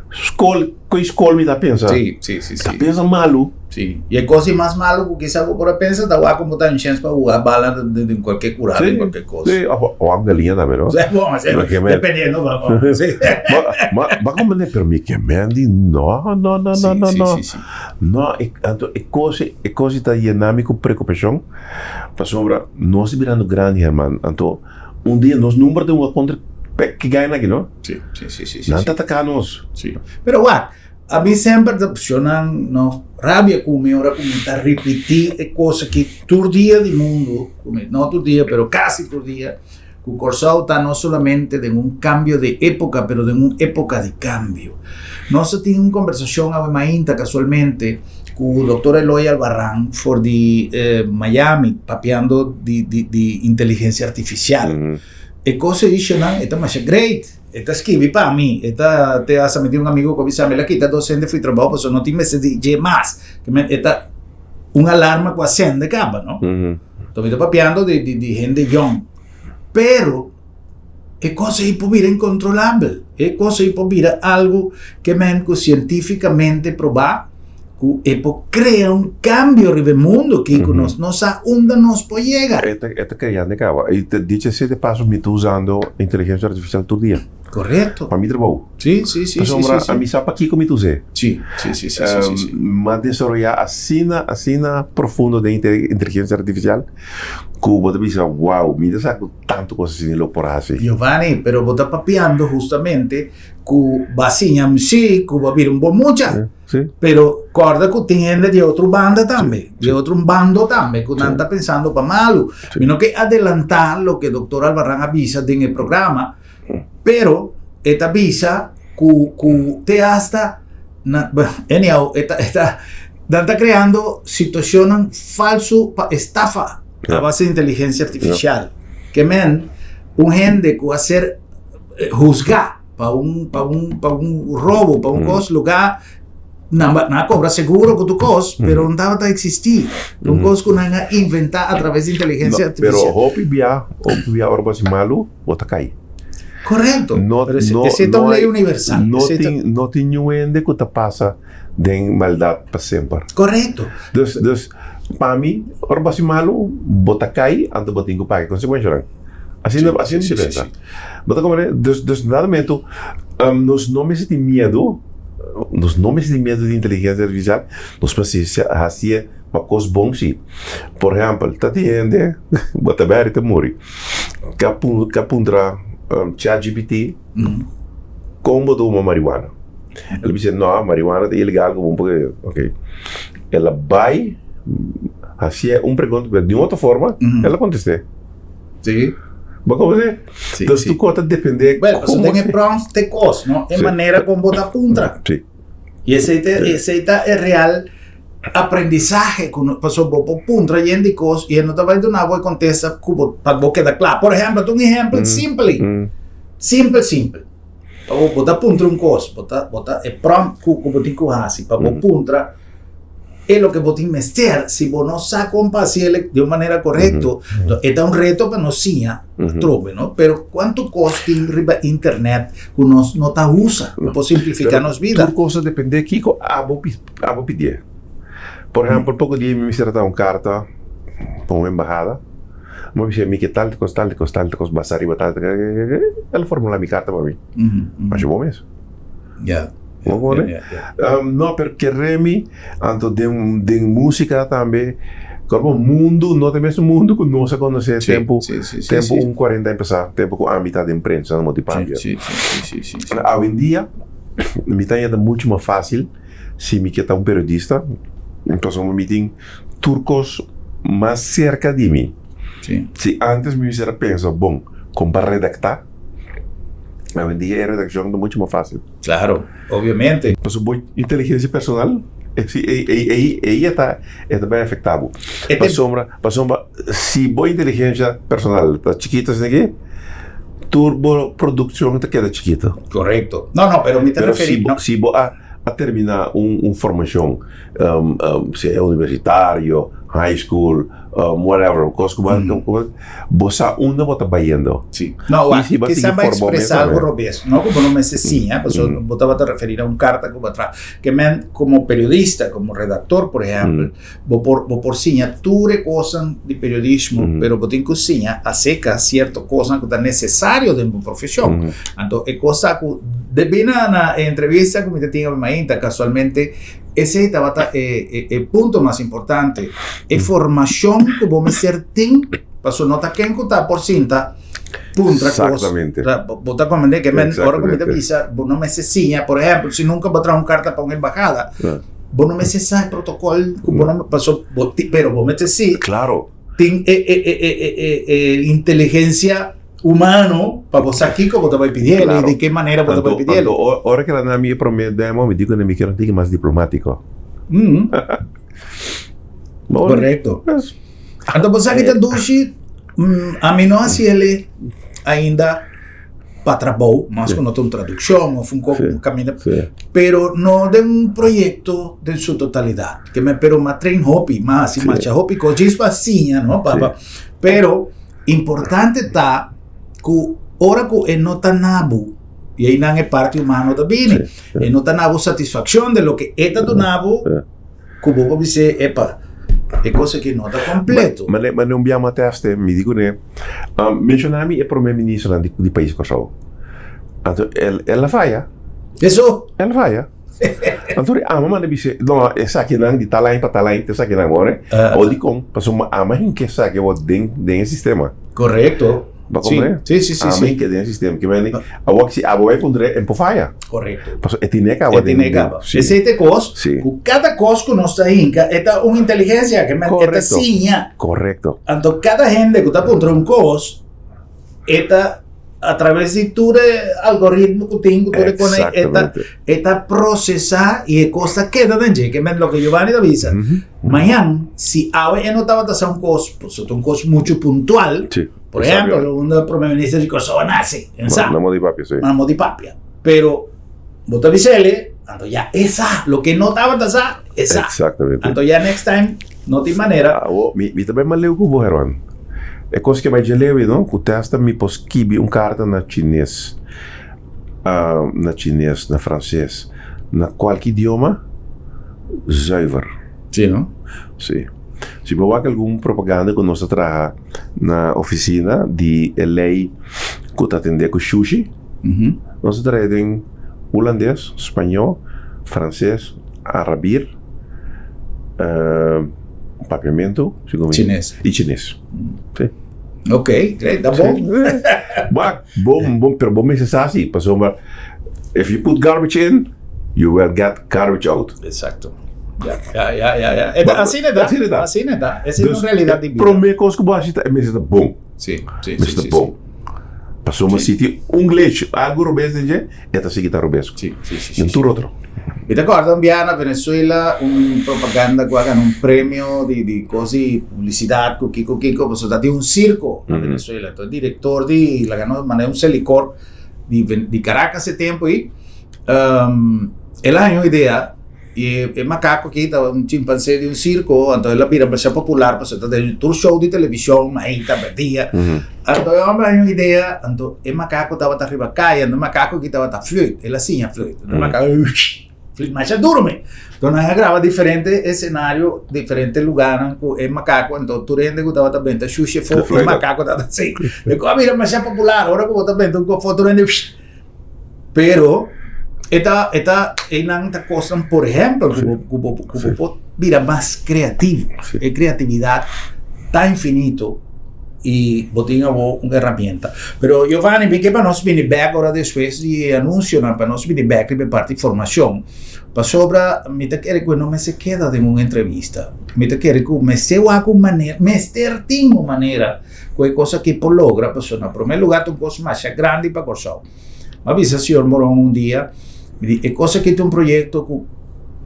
Skol, koe skol mi ta pensa. Sí, sí, sí, Ta sí. pensa malu. Sí. I e kos di mas malu ku kisa bo por a pensa ta wak ku bo ta un chèns pa huga bala den kualke kural, den kualke kos. Sí, òf wak galiña tambe no. Sí, bon, sí, Ma ke men. dependiendo pa, pa, sí. Ma, ma, ma komprende, pero mi ke men di no, no, no, no, Sí, no, sí, no. sí, sí. No, e, anto e kos, e kos ta yena mi ku preokupashon, pasobra nos ta birando grandi, herman, anto. Un dia nos number ta hunga kontra ki gainan aki no? Sí, sí, sí, sí, sí. Nan ta ataká nos. Sí. Pero wak, a mi semper ta opcionan no rabia ku mi ora ku mi ta ripití e kos aki tur dia di mundu, ku mi, no tur dia, pero kasi tur dia, ku Kòrsou ta no solamente den un kambio di époka, pero den un époka di kambio. Nos a tin un kombersashon awe mainta kasualmente ku Doctor Eloy Albarrán for di Miami papiando di di di inteligencia artificial. E kos ei shonan e ta masha great. E ta skibi pa mi. E ta te hasta mi tin un amigo ku a bisa mi el a kita dos hende for di trabou pasobra no tin mester di dje mas. Ke men e ta un alarma ku a sende kaba no. Enton mi ta papiando di di di hende yòn. Pero E kos ei por bira inkontrolabel. E kos ei por bira algu ke men ku sientífikamente probá ku e por krea un kambio riba e mundu aki ku nos no sa unda nos por yega. E ta, e ta kreando kaba. I te dicho sea de paso mi ta usando inteligencia artificial tur dia. Korekto. Pa mi trabou. Sí, sí, sí, sí, Pasobra sí, sí. ami sa pakiko mi ta us'é. Sí, sí, sí, sí, sí, sí, sí. M'a desaroyá asina, asina profundo den inteligensia artifisial ku bo ta bisa, wow, mi ta sa ku tantu kos asina lo por hasi. Giovanni, pero bo ta papiando hustamente ku bo a siña mi sí, ku bo a bira un bon mucha. Sí. Pero kòrda ku tin hende di otro banda tambe, di otro bando tambe, ku nan ta pensando pa malu. Mi no ke adelantá loke doktor Albarran a bisa den e programa, pero e ta bisa ku ku te hasta na, anyhow, e ta e ta nan ta kreando situashonnan falsu pa estafa a base di inteligensia artifisial. Ke men un hende ku a ser husgá pa un pa un pa un robo, pa un kos lugá nan ba nan a kobra seguro ku tur kos, pero no tabata eksistí. Un kos ku nan a inventá a traves di inteligensia No, pero artifisial. hopi bia, hopi bia ora bo hasi malu, bo ta kai. Korekto. No, Pero ese, no, ese ta no un lei hay, universal. no Ese ta, tin, no tin niun hende ku ta pasa den maldat pa semper. korekto. Dus, dus pa mi, ora bo hasi malu, bo ta kai, anto bo tin ku paga e konsekuenshanan. Asina, Sí, asina sí, mi sí, pensa. sí. Bo ta komprende? Dus, dus na dado momento, nos no mester tin miedu, nos no mester tin miedu di inteligensia artifisial, nos mester hasié pa kos bon si. Por ehèmpel, ta tin hende, bo ta bèri ta muri, ke a pun, ke a puntra ChatGPT kon bo ta huma marihuana. El a bisa, no, marihuana ta ilegal, ku bo por, ok. El a bai hasié un pregunta, pero di un otro forma, el a kontest'é. Sí. Bo como se? Sí, Dus sí. tu kos ta depende Bueno, paso como den e se- prompt te kos, no? E Sí. manera con bo ta puntra. Sí. Y esey ta, esey ta e real aprendizaje ku no, paso bo por puntra yen di kos y e no ta bai duna bo e kontesta ku bo, pa bo keda kla. Por ehempel, ta un ehempel simpel, simpel, simpel. Pa bo, bo ta puntra un kos, bo ta, bo ta, e prompt ku, ku bo tin ku hasi pa bo puntra e loke bo tin mester, si bo no sa kon pa hasi el di un manera korekto, e ta un reto pa nos siña atrobe, no? Pero kuantu kos tin riba internet ku nos no ta usa, ku por simplifiká nos bida? Tur kos ta dependé kiko abo abo pidié. Por ehèmpel, poko dia mi mester a traha un karta pa un embahada, mi a bisa mi ke tal kos, tal kos, tal kos, basá riba tal, el a formulá mi karta pa mi. Masha bon mes. Ya. Bo pone? No, pero kere mi, anto den, den músika tambe, kòrda mundu no ta e mesun mundu ku nos a konosé tempu, tempu un kuarenta aña pasá, tempu ku ami ta den prensa na Motipambia. Awendia mi ta haña ta muchu mas fásil si mi ke ta un periodista, pasobra mi tin tur kos mas serka di mi. Si ántes mi mester a pensa, bon, kon pa redaktá? Awendia e redakshon ta muchu mas fásil. Claro, obviamente. Pasobra bo inteligensia personal, ei e ta e ta bai afektá bo. Pasobra, pasobra si bo inteligensia personal ta chikito asina aki, tur bo produkshon ta keda chikito. Korekto. No, no, pero mi ta referí. Pero si bo a a terminá un formashon, sea universitario, high school, whatever, kos ku bo, bo sa unda bo ta bayendo. Sí. No, I si bo a kisas sigui bo a forma bo mes expresa algo tambe. robes, no ku bo no mester siña, pasobra bo tabata referí na un karta ku bo a traha. Ke men komo periodista, komo redaktor, por ehèmpel, bo por bo por siña tur e kosnan di periodismo, pero bo tin ku siña aserka sierto kosnan ku ta nesesario den bo profeshon. Anto e kos ta ku debí na na e entrevista ku mi ta tin awe mainta kasualmente esei tabata e e e punto mas importante, e formashon ku bo mester tin pasobra no ta ken ku ta por sinta puntra kos. Exactamente. Bo ta komprende ke men ora ku mi ta Exactamente. bisa bo no mester siña, por ehèmpel si nunka bo a traha un karta pa un embahada, bo no mester sa e protokòl ku bo no pasobra bo tin pero bo mester si Claro. tin e e e e e e inteligensia humano pa bo sa kiko bo ta bai pidiel i Claro. di ke manera bo ta bai Anto, pidiel. anto ora ke nan mi e prome demo mi di ku nan mi kier un tiki mas diplomátiko. Bo Korekto. Yes. Anto bo sa ki ta dushi, ami no hasi el ainda pa trabou, mas ku no ta un tradukshon òf un kos Sí. un kaminda, Sí. pero no den un proyekto den su totalidat. Ke men pero m'a train hopi, m'a hasi Sí. masha hopi kos djis pa siña, no? Pa, Sí. pa, pero Importante ta ku ora ku e no ta na bo, i einan e parti humano ta bini, e no ta na bo satisfakshon de loke e ta duna bo, ku bo por bis'é, epa, e kos aki no ta kompleto. Mane, mane un biaha tèste, mi di kuné, menshoná mi e promé ministernan di, di pais Kòrsou. Anto el el a faya. Eso. El a faya. Anto ri ama manda bis'é, no, esakinan di tal aña pa tal aña ta esakinan awor, eh. Awor dikon? Pasobra mi ama hinka esaki awor den den e sistema. Korekto. Bo komprende? Sí, sí, sí, Ama sí. hinka den e sistema. Ke mende, awor si abo bai puntra e por faya. Korekto. Pasobra e tine kaba E tine kaba. Sí. Esei ta e kos, Sí. ku kada kos ku nos ta hinka e ta un inteligensia, ke mende e ta Korekto. siña. Korekto. Anto kada hende ku ta puntra un kos, e ta a traves di tur e algoritmo ku tin, ku tur e kone, e ta, e ta prosesá i e kos ta keda den dje. Ke men loke Giovanni ta bisa, mañan si awe e no tabata sa un kos, pasobra ta un kos muchu puntual, por ehèmpel, unda prome minister di Kòrsou a nase, en sa, Na modi papia, si. Na modi papia. Pero bo ta bis'el, anto ya e sa, loke e no tabata sa, e sa. Exactamente. Anto ya next time no tin manera. Awo, mi, mi ta bai mas leu ku bo, Herman. E kos ke bai dje leu ei, no? Ku te hasta mi por skibi un karta na chines, na chines, na franses, na kualke idioma, zuiver. Sí, no? Sí. Si bo wak algun propaganda ku nos ta traha na ofisina di e lei ku ta atendé ku shushi, nos ta traha den hulandes, spañó, franses, arabir, papiamentu, segun mi, Chines. i chines. Sí. Ok, great, ta bon. Wak, bon, bon, pero bo mester sa si, pasobra if you put garbage in, you will get garbage out. Exacto. Ya, ya, ya, ya, ya. E ta, asina e ta. Asina e ta. Asina e ta. Esei ta un Dus, realidad di e bida. prome kos ku bo hasi ta e mester ta bon. Sí, sí, sí, Mester sí, ta bon. Pasobra si tin un glitch, algu robes den dje, e ta sigui ta robes. Sí, sí, sí, sí, Den tur otro. Mi ta kòrda un biaha na Venezuela un propaganda ku a gana un premio di di kos di publisidat ku kiko kiko pasobra ta tin un sirko na Venezuela. Enton e direktor di laga nos manda un selikor di di Caracas e tempu ei el a haña un idea I e makaku aki ta un chimpansé di un sirko, anto el a bira masha popular pasobra ta den tur show di televishon, mainta, bèrdia. Anto e hòmber haña un idea, anto e makaku tabata riba kaya, anto e makaku aki tabata fluit, el a siña fluit. Anto e makaku fluit masha duru men. Anto nan a graba diferente esenario, diferente lugarnan ku e makaku, anto tur hende ku tabata benta shushi afó, e makaku tabata así. E kos a bira masha popular, ora ku bo ta benta un kos afó tur hende. Pero e ta e ta einan ta kosnan por ehèmpel ku bo ku bo ku bo por bira mas kreativo. E kreatividat ta infinito i bo tin awor un herramienta. Pero Giovanni mi ke pa nos bini bèk ora despues di e anunsionan pa nos bini bèk riba e parti formashon pasobra mi ta kere ku e no mester keda den un entrevista. Mi ta kere ku mester wak un manera mester tin un manera. Ku e kos aki por logra pasobra na promé lugá ta un kos masha grandi pa Kòrsou. Mi a bisa señor Moron un dia, mi di e kos aki ta un proyekto ku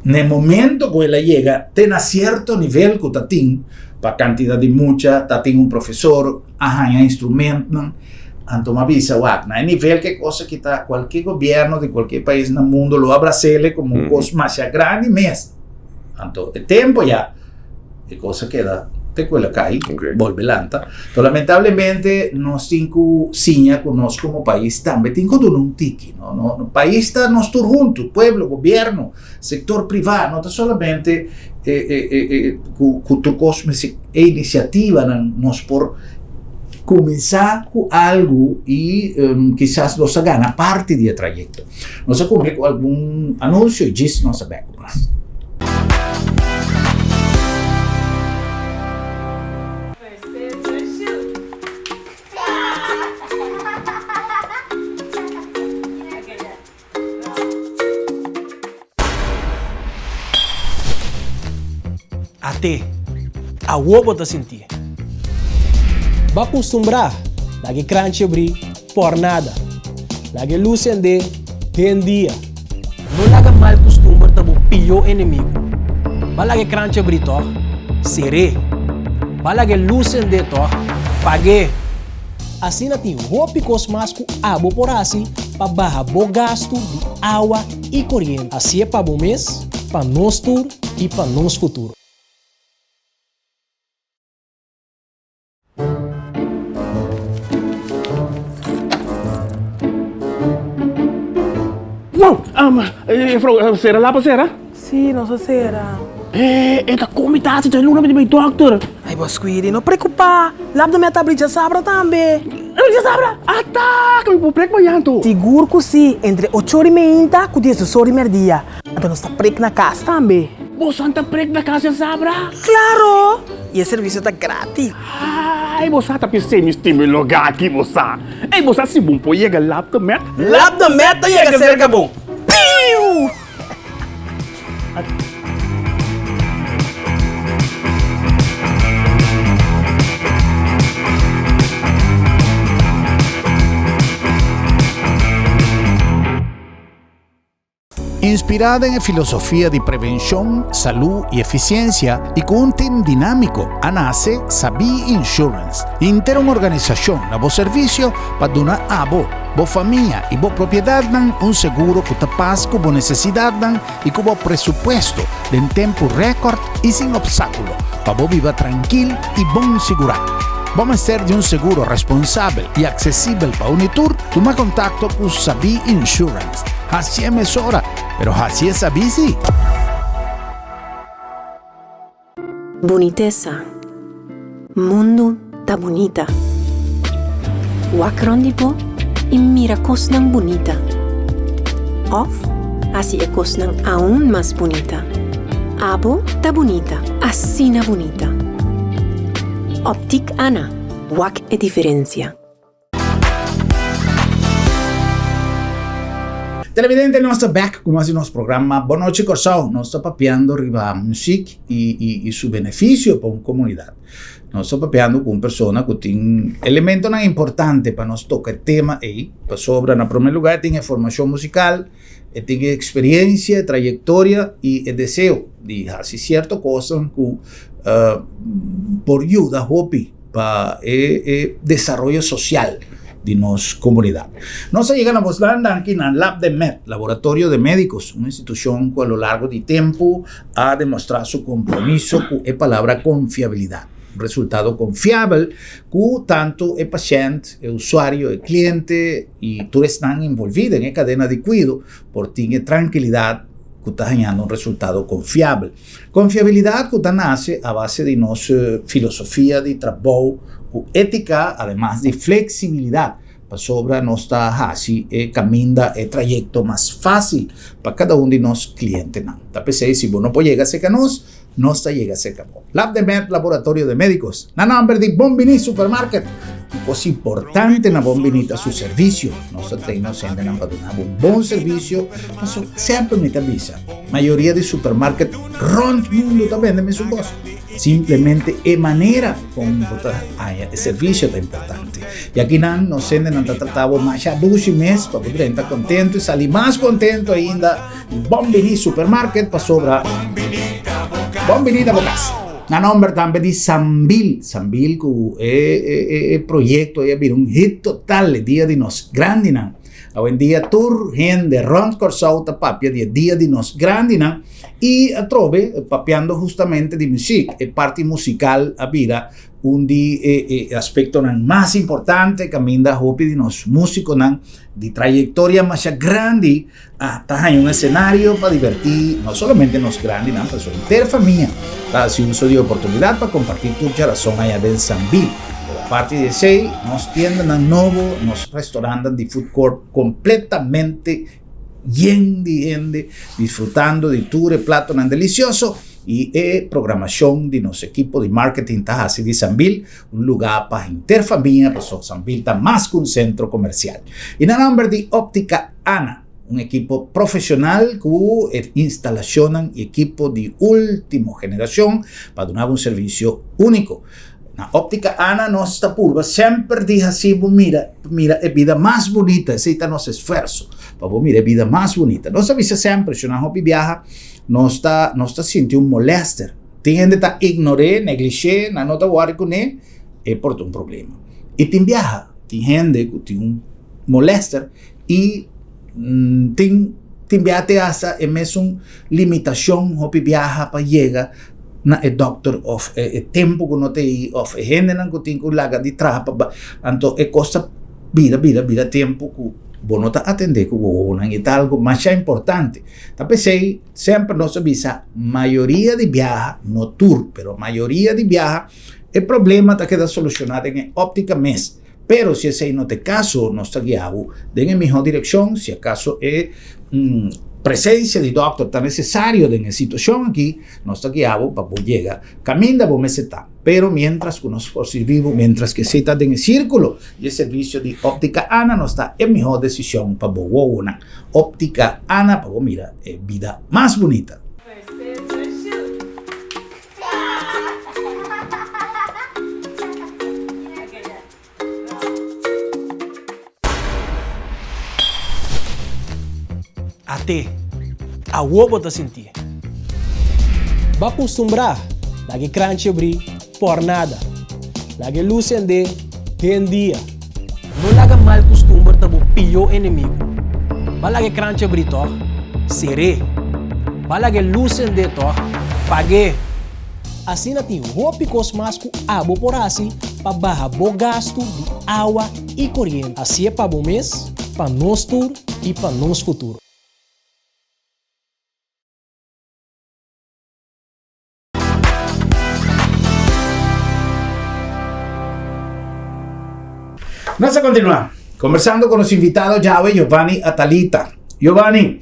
na e momento ku el a yega te na sierto nivel ku ta tin pa kantidat di mucha, ta tin un profesor, a haña instrumentnan, anto mi a bisa wak na e nivel ku e kos aki ta kualke gobièrnu di kualke pais na mundu lo abras'el komo un kos masha grandi mes. Anto e tempu ya. E kos a keda te ku el a kai, bolbe lanta. Pero lamentablemente nos tin ku siña ku nos komo pais tambe tin ku duna un tiki. No, no, pais ta nos tur huntu, pueblo, gobierno, sektor privá, no ta solamente e, e, e, e, ku, ku tur kos mester e inisiativanan nos por kuminsá ku algu i um, kisas nos a gana parti di e trayekto. Nos a kumpli ku algun anunsio i djis nos a bèk ku mas. At'é, awor bo ta sintié. Bo a kustumbrá laga e kranchi abrí por nada. Laga e lus sendé den dia. No laga mal kustumber ta bo pió enemigu. Bo a laga e kranchi abrí tòg? Ser'é. Bo a laga e lus sendé tòg? Pag'é. Asina tin hopi kos mas ku abo por hasi pa baha bo gastu di awa i koriente. Hasié pa bo mes, pa nos tur i pa nos futuro. Wow! Juffrouw, sera lapa sera? Sí, nos a sera. Eh, e ta komi ta hasi dje luna mi di bai dokter. Ay, bo Squidi, no preocupa. Lap de mi a tabli djasabra tambe. Djasabra, ata ku mi por prek mañan anto. Sigur ku si, entre ocho ora i meinta ku diesdos ora i merdia. Anto nos ta prek na kas tambe. Boso ta prek na kas djasabra? Klaro! I e servisio ta gratis. Ai, bo sa ta p'esei mi stima e lugá aki, bo sa. Ei, bo sa si bon por yega Lab de Met? Lab de Met ta yega serka bo. Piu! Inspirá den e filosofia di prevenshon, salú i efisiensia i ku un tim dinámiko a nase Sabí Insurance, henter un organisashon na bo servisio pa duna abo, bo famia i bo propiedatnan un seguro ku ta pas ku bo nesesidatnan i ku bo presupuesto den tempu rèkòrt i sin opstákulo pa bo biba trankil i bon sigurá. Bo mester di un seguro responsabel i aksesibel pa uni tur? Tuma kontakto ku Sabí Insurance. Hasié mesora, pero hasié sabí sí! Bunitesa. Mundu ta bunita. Wak rond di bo i mira kosnan bunita. Òf hasi e kosnan aun mas bunita. Abo ta bunita, asina bunita. Optik Ana, wak e diferensia. Televidente nos ta back ku mas di nos programa Bon Nochi Kòrsou. Nos ta papiando riba muzik i i i su benefisio pa un komunidat. Nos ta papiando ku un persona ku tin elementonan importante pa nos toka e tema ei, pasobra na promé lugá e tin e formashon musikal, e tin e eksperensia, e trayektoria i e deseo di hasi sierto kosnan ku por yuda hopi. pa e e desaroyo social di nos comunidad. Nos a yega na bosnan danki na Lab de Med, Laboratorio de Medicos, un institucion cu a lo largo di tempo a demostra su compromiso cu e palabra confiabilidad. Un resultado confiabel cu tanto e pashent, e usuario, e cliente y tur esnan envolvi den e cadena di cuido por tin e trankilidad cu ta hañando un resultado confiabel. Konfiabilidat ku ta nase a base di nos filosofia di trabou ku étika ademas di fleksibilidat pasobra nos ta hasi e kaminda, e trayekto mas fásil pa kada un di nos klientenan. Ta p'esei si bo no por yega serka nos, nos ta yega serka bo. Labdemed Laboratorio de Médicos, na nòmber di Bon Biní Supermarket. Un kos importante na Bon Biní ta su servisio. Nos ta train nos hendenan pa duna bo un bon servisio, pasobra semper mi ta bisa, Mayoria di supermarket rond mundo ta bende mesun kos. Simplemente e manera kon bo ta haña e servisio ta importante. I akinan nos hendenan ta trata bo masha dushi mes pa bo drenta kontentu i sali mas kontentu ainda. Bon bini supermarket pasobra bon bini ta bo kas. Na nomber tambe di Sambil, Sambil ku e proyekto ei a bira un hit total e dia di nos grandinan. Awendia tur hende rònt Kòrsou ta papia di e Dia di Nos Grandinan i atrobe papiando hustamente di muzik. E parti musikal a bira un di e aspektonan mas importante kaminda hopi di nos músikonan di trayektoria masha grandi a ta haña un esenario pa divertí no solamente nos grandinan pero su henter famia ta hasi uso di e oportunidat pa kompartí tur djarason aya den Sambil. Pero aparte di esei, nos tiendanan nobo, nos restaurantnan di food court completamente yen di hende disfrutando di tur e platonan delicioso y e programacion di nos ekipo di marketing ta haci di Sambil un lugar pa henter famia pasobra Sambil ta mas cu un centro comercial. Y na nomber di Optica Ana, un ekipo profesional cu e instalacionnan y ekipo di ultimo generacion pa duna bo un servicio unico. Na Optica Ana nos ta purba semper di haci bo mira mira e bida mas bunita, esey ta nos esfuerzo, pa bo mira e bida mas bunita. Nos ta bisa semper, si nan hopi biaha, nos ta nos ta sinti un molester. Tin hende ta ignor'é, neglish'é, nan no ta wòri kuné, e por ta un problema. I tin biaha, tin hende ku tin un molester i tin tin biaha te hasta e mesun limitashon hopi biaha pa yega na e dòkter òf e tempu ku no ta ei òf e hendenan ku tin ku laga di traha pa bai anto e kos ta bira bira bira tempu ku bo no ta atendé ku bo wowonan i ta algu masha importante ta p'esei semper nos ta bisa mayoria di biaha no tur pero mayoria di biaha e problema ta keda solushoná den e òptika mes. Pero si esei no ta e kaso, nos ta guia bo den e mihó direkshon. Si akaso e presensia di dòkter ta nesesario den e situashon aki, nos ta guia bo pa bo yega kaminda bo mester ta. Pero miéntras ku nos por sirbi bo, miéntras ku esei ta den e sírkulo di e servisio di Óptica Ana, nos ta e mihó desishon pa bo wowonan. Óptica Ana pa bo mira e bida mas bunita. At'é, awor bo ta sintié. Bo a kustumbrá laga e kranchi abrí por nada. Laga e lus sendé den dia. No laga mal kustumber ta bo pió enemigu. Bo a laga e kranchi abrí tòg? Ser'é. Bo a laga e lus sendé tòg? Pag'é. Asina tin hopi kos mas ku abo por hasi pa baha bo gastu di awa i koriente. Hasié pa bo mes, pa nos tur i pa nos futuro. Nos a kontinuá kombersando ku nos invitado djawe Giovanni Atalita. Giovanni,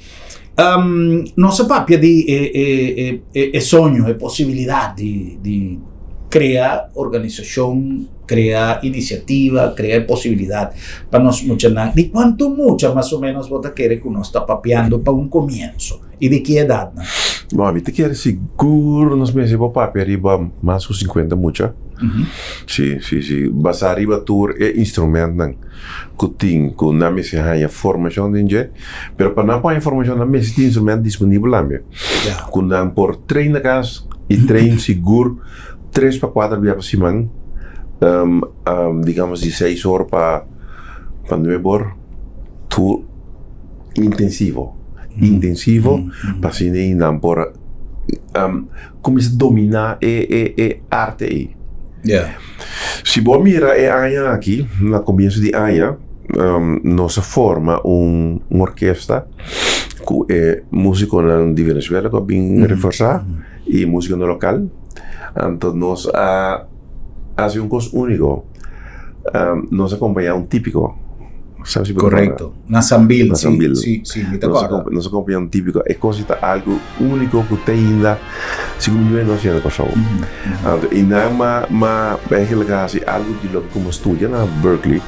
um, nos a papia di e, e, e, e, e soño, e posibilidad di, di crea organisacion, crea iniciativa, crea posibilidad pa nos muchanan. Di cuanto mucha mas o menos bo ta kere cu nos ta papiando pa un comienzo? Y di ki edadnan? Bon, mi ta kere sigur nos mester por papia riba mas ku sinkuenta mucha. Si, si, si. Basá riba tur e instrumentnan ku tin, ku nan mester haña formashon den dje. Pero pa nan por haña formashon nan mester tin instrument disponibel tambe. Ku nan por train na kas i train sigur tres pa kuater bia pa siman, digamos di seis or pa nuebe or tur. Intensivo, intensivo pa asina ei nan por kuminsá dominá e e e arte ei. Si bo a mira e aña aki, na komienso di aña, nos a forma un orkesta ku e músikonan di Venezuela ku a bin reforsá i músikonan lokal. Anto nos a hasi un kos úniko, nos a kompañá un típiko. Sabi si bo ta Correcto. Na Sambil. Na Sambil. Si, si, mi ta corda. Nos a acompaña un típico. E cosa ta algo único cu te ainda segun mi no haciendo na Kòrsou. Anto y nan ma ma eigenlijk a haci algo di loke cu mi a studia na Berklee,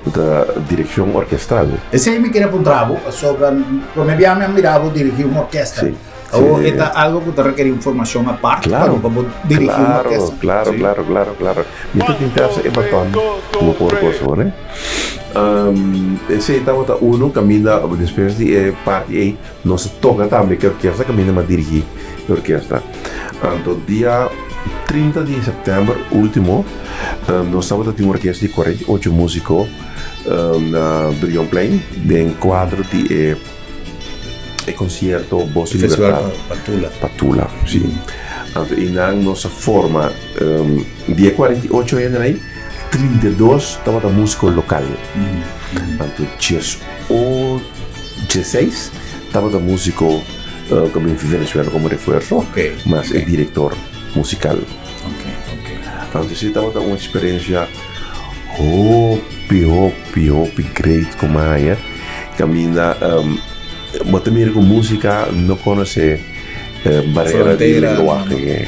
cu ta direccion orkestral. Esei mi kere puntra bo, pasobra prome bia mi a mira bo dirigi un orkesta. Si. Awor e ta algo cu ta rekeri un formacion apart pa bo pa bo dirigi un orkesta. Claro, claro, claro, claro. Mi ta tin tras e baton cu bo por gosa, ne? Esei tabata uno caminda despues di e parti ei nos a toca tambe cu e orkesta caminda mi a dirigi e orkesta. Anto dia 30 di september ultimo nos tabata tin un orkesta di 48 musico na Brionplein den cuadro di e e concierto Voz di Libertad. Pa Tula. Pa Tula, si. Anto einan nos a forma di e 48 hende ei, 32 tabata musico local. Anto 16 tabata musico cu a bin di Venezuela como refuerzo, mas e director musical. Anto esey tabata un experiencia hopi, hopi, hopi great cu mi a haya. Caminda bo ta mira cu musica no conoce barera di lenguahe,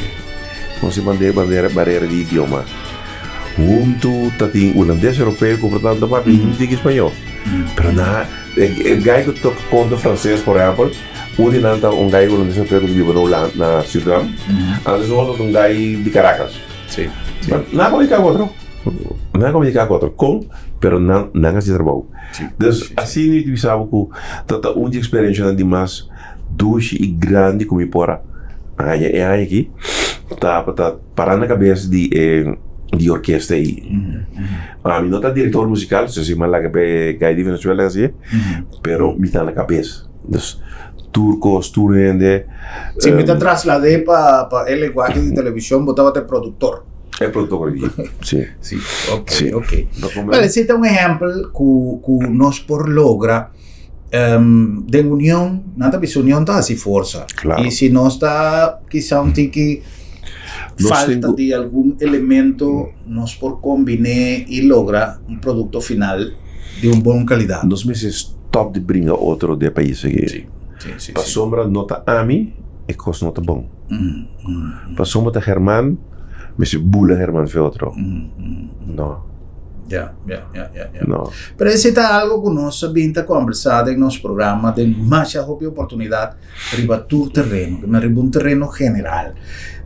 no conoce barera di idioma. Hunto ta tin hulandes europeo cu por tanto papia un tiki spañol. Pero na e guy cu toca contra frances por ehempel, un di nan ta un guy hulandes europeo cu ta biba na Hulanda, na Surinam, antes un otro ta un guy di Caracas. Nan a comunica cu otro, nan a comunica cu otro con, pero nan a haci trabou. Dus asina mi ta bisa bo ku ta ta un di eksperensianan di mas dushi i grandi ku mi por a haña e aña aki tabata para na kabes di e di orkesta ei. Ami no ta direktor musikal, so si mi a laga pa e guy di Venezuela hasié, pero mi ta na kabes. Dus tur kos, tur hende. Si mi ta traslad'é pa pa e lenguahe di televishon bo tabata e produktor. E productor di, sí. Sí, ok, sí. ok. Wel, esei ta un ehempel ku ku nos por logra um, den union, nan ta bisa union ta hasi forsa. Claro. I si nos ta kisa un tiki... Falta di algun elemento nos por kombiné i logra un produkto final di un bon kalidat. Nos mester stòp di bringa otro den e pais aki. Pasobra no ta ami, e kos no ta bon. Pasobra ta German, mester bula German fe otro. No. Ya, ya, ya, ya, ya. No. Pero esei ta algo ku nos a bin ta kombersá den nos programa den masha hopi oportunidat riba tur tereno, ke men riba un tereno general.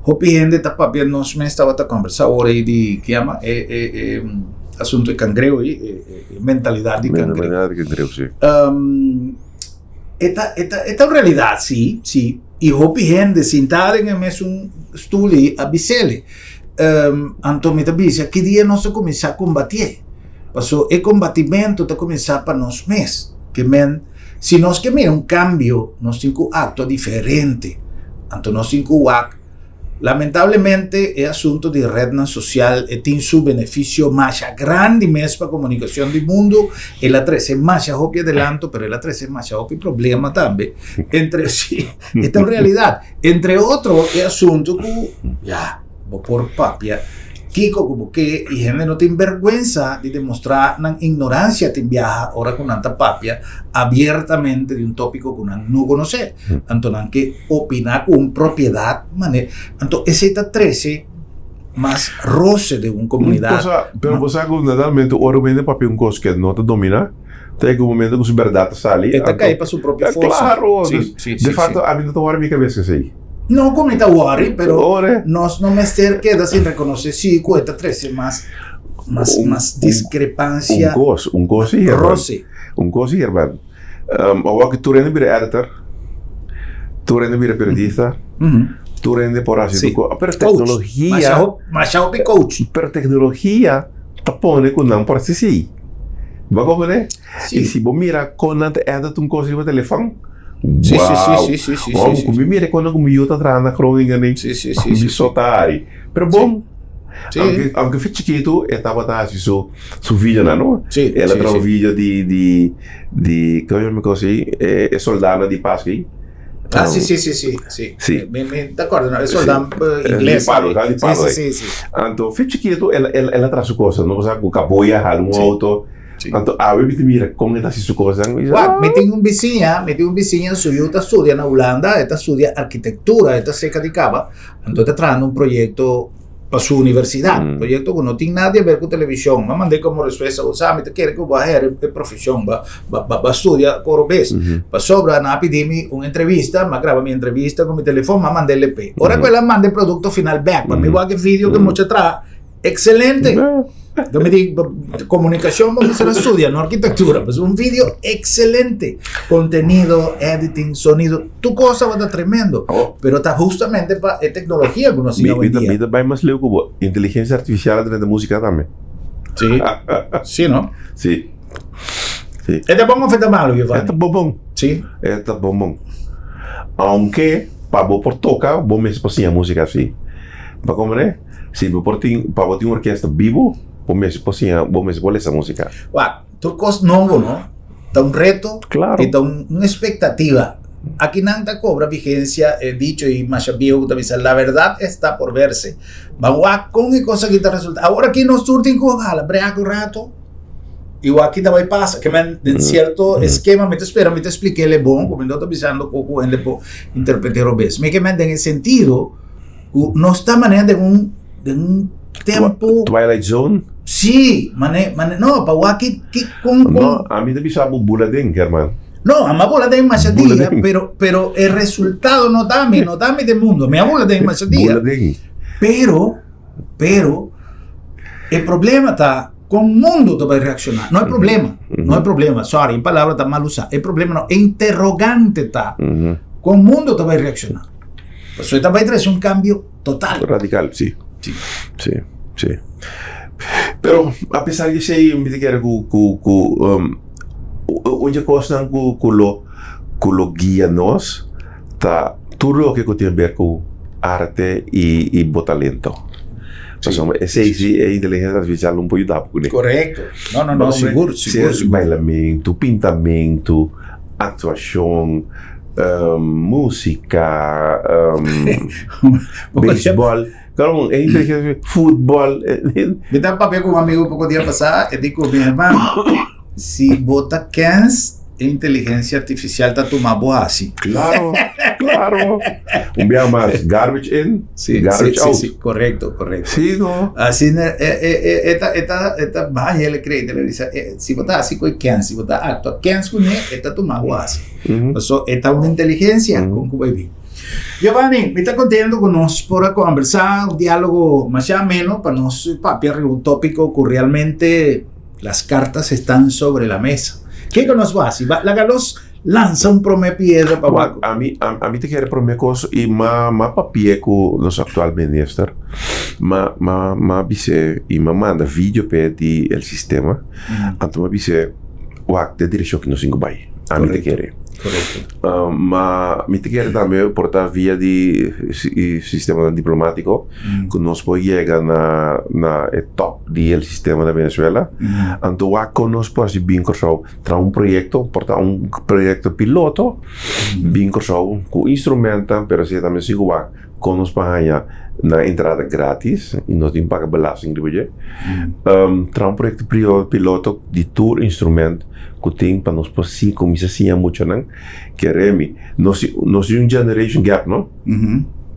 Hopi hende ta papia, nos mes tabata kombersá ora ei di, ke yama, e e e asunto di kangreu ei, e e mentalidat di kangreu. Mentalidat di kangreu, si. E ta e ta e ta un realidat, si, si. I hopi hende sintá den e mesun stul ei a bis'el. Anto mi ta bisa ki dia nos ta kuminsá kombatié. Paso e kombatimentu ta kuminsá pa nos mes. Ke men si nos ke mira un kambio nos tin ku aktua diferente. Anto nos tin ku wak. Lamentablemente e asunto di rednan social e tin su beneficio masha grandi mes pa comunicacion di mundo, el a trece masha hopi adelanto, pero el a trece masha hopi problema tambe, entre si, e ta un realidad, entre otro e asunto cu ya, bo por papia kico cu bo ke y hende no tin berguensa di demostra nan ignorancia tin biaha ora cu nan ta papia abiertamente di un topico cu nan no conoce, anto nan ke. Opiná ku un propiedat manera. Anto esei ta trese mas rose den un komunidat. Un cosa, pero bo sa ku naturalmente ora un hende papia un kos ku e no ta dominá, ta yega un momento ku su bèrdat ta sali. E ta kai pa su propio forsa. Klaro! De fakto ami no ta wòri mi kabes esei. No ku mi ta wòri, pero nos no mester keda sin rekonosé si ku e ta trese mas mas mas diskrepansia. Un kos, un kos si, herman. Rose. Un kos si, herman. Awor ki tur hende bira editor, tur hende bira periodista, tur hende por hasi tur kos. Pero teknologia. Masha hopi coach. Pero teknologia ta pone ku nan por hasi esei. Bo a komprende? I si bo mira kon nan ta edit un kos riba telefòn, wou! Ora ku mi mira kon nan ku mi yu ta traha na Groningen mi so ta hari. Pero bon. Sí. Aunke fe chikitu e tabata hasi su su videonan no. Sí, El a sí, traha un sí. video di di di komo yama e kos ei e e soldanan di Pasku ei. Ah, sí, sí, sí, sí, sí. Sí. Mi, mi ta acorda, no? E soldan Sí. eh, ingles. Di palo, Sí, di palo sí, ei. sí, sí. Anto fe chikitu el el el a traha su kosnan no sa ku kaboya hala un Sí. auto. Sí. Anto awe mi ta mira kon e ta hasi su kosnan mi bisa Wak, mi tin un bisiña, mi tin un bisiña, su yu ta studia na Hulanda, e ta studia arkitektura, e ta seka di kaba, anto e ta trahando un proyekto pa su universidat, proyekto ku no tin nada di haber ku televishon. Mi a mand'é komo respuesta, bo sa mi ta kere ku bo a hera e profeshon, bo bo a studia koro bes. Pasobra nan a pidi mi un entrevista, mi a graba mi entrevista ku mi telefon, mi a mand'é LP. Ora ku el a manda e produkto final bèk pa mi wak e video ku e mucha traha, Excelente. Yo me di comunicación vamos a estudiar, no arquitectura. Pues un video excelente. Contenido, editing, sonido. Tu cosa va a estar tremendo. Oh. Pero está justamente para tecnología que uno sigue hoy día. Mi ta bai mas leu ku bo. Inteligencia artificial a drenta música tambe. Sí. Sí, no? Sí. Sí. E ta bon of e ta malo, Giovanni? E ta bon bon. Sí. E ta bon bon. Aunque pa bo por toca, bo mester por siña música sí. Pa comprende? Si bo por tin, pa bo tin un orkesta bibu, bo mester por siña, bo mester por lesa músika. Wak, tur kos nobo, no? Ta un reto Claro. i ta un, un espektativa. Aki nan ta kobra vigensia e dicho i masha biehu ku ta bisa la verdad está por verse. Ban wak kon e kos aki ta resulta. Awor aki nos tur tin ku hala brea ku rato i wak ki ta bai pasa. Ke men den sierto eskema mi ta spera mi ta splik'el e bon ku mi no ta bisando ku ku hende por interpret'é robes. Mi ke men den e sentido Ku nos ta manera den un den un tempu. Twilight Zone? Sí, mane mane no pa wak ki ki kon kon. No, ami ta bisa bo bula den, German. No, ami a bula den masha dia, pero pero e resultado no ta ami, no ta ami den mundo. Mi a bula den masha dia. Bula den. Pero, pero e problema ta kon mundo ta bai reakshoná. No e problema, no e problema, sorry, e palabra ta mal usá. E problema no, e interrogante ta kon mundo ta bai reakshoná. Pasobra e ta bai trese un kambio total. Radical, si. Si. Si, si. Pero a pesar di esei mi ta kere ku ku ku un dje kosnan ku ku lo ku lo guia nos ta tur loke ku tin aber ku arte i i bo talento. Pasobra esei si e inteligensia artifisial no por yuda bo kuné. Korekto. No, no, no, sigur, sigur, sigur. Bailamentu, pintamentu, aktuashon. Músika, beisbòl. Claro, e inteligencia, futbol. Mi ta papia ku un amigo poko dia pasá, e di ku mi hermano, si bo ta kens, e inteligencia artificial ta tuma bo hasi. Claro, claro. Un biaha mas, garbage in, Sí, garbage sí, out. sí, correcto, correcto. Sí, no. Asina, e, e, e, e ta, e ta, e ta baha el cree, el bisa, e, si bo ta hasi ku e kens, si bo ta actua kens kuné, e ta tuma bo hasi. Paso e ta un inteligencia kon ku bai bin. Giovanni, mi ta contento cu nos por a conversa, un dialogo masha ameno pa nos papia riba un topico cu realmente las cartas están sobre la mesa. Kico nos bo haci? Ba, laga nos lansa un prome piedra pa Wak, wak. ami, ami ta kere prome cos y m'a, m'a papia cu nos actual minister, m'a, m'a, m'a bis'é y m'a manda video p'e di el sistema, anto m'a bis'é, wak, den direccion cu nos tin cu bay. Ami ta kere. Correcto. Ma mi ta kere tambe por ta via di sistemanan diplomatico cu nos por yega na na e top di el sistema na Venezuela. Anto wak con nos por haci bin Corsou traha un proyecto, por ta un proyecto piloto bin Corsou cu instrumentan pero asina tambe si cu wak Kon nos por haña nan entrada gratis i nos tin paga belasting riba dje? Traha un proyekto piloto di tur instrument ku tin pa nos por si kuminsá siña muchanan. Kere mi, nos nos tin un generation gap, no?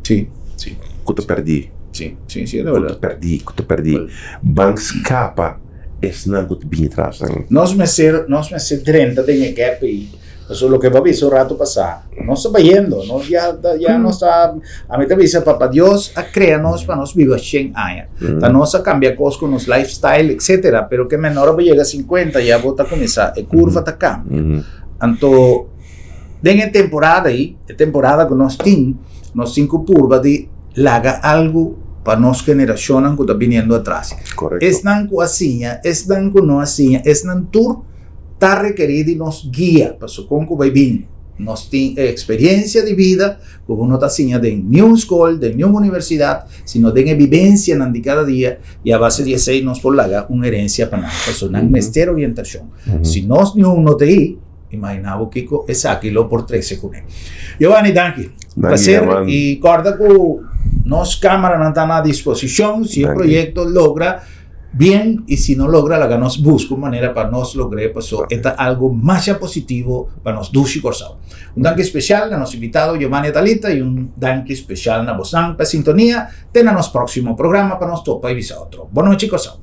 Sí, sí. Ku ta pèrdí. Sí, sí, sí, e ta Ku ta bèrdat. pèrdí, ku ta pèrdí. Ban skapa esnan ku ta bini tras nan. Nos mester, nos mester drenta den e gap ei. Pasobra loke bo a bisa un rato pasá, nos ta bayendo, nos ya ya nos ta, ami ta bisa Papa Dios a crea nos pa nos biba shen aña. Ta nos a cambia cos cu nos lifestyle etcetera, pero ke men ora bo yega cincuenta ya bo ta cuminsa, e curva ta cambia. Anto den e temporada ei, e temporada cu nos tin, nos tin cu purba di laga algo pa nos generacionnan cu ta biniendo atras. Esnan cu a siña, esnan cu no a siña, esnan tur. Ta rekerí di nos guia, pasobra kon ku bai bin nos tin e eksperensia di bida ku bo no ta siña den niun skol, den niun universidat, sino den e bibensianan di kada dia i a base di esei nos por laga un herensia pa nan, pasobra nan mester orientashon. Si nos niun no ta ei, imaginá bo kiko esaki lo por trese kuné. Giovanni, danki. Plaser i kòrda ku nos kameranan ta na disposishon si e proyekto logra. Bien y si no logra laga nos busca un manera pa nos logr'é paso e ta algo masha positivo pa nos dushi Corsou. Un danki special na nos invitado Giovanni Atalita y un danki special na bosnan pa e sintonia. Te na nos proximo programa pa nos topa y bisa otro. Bon nochi Corsou.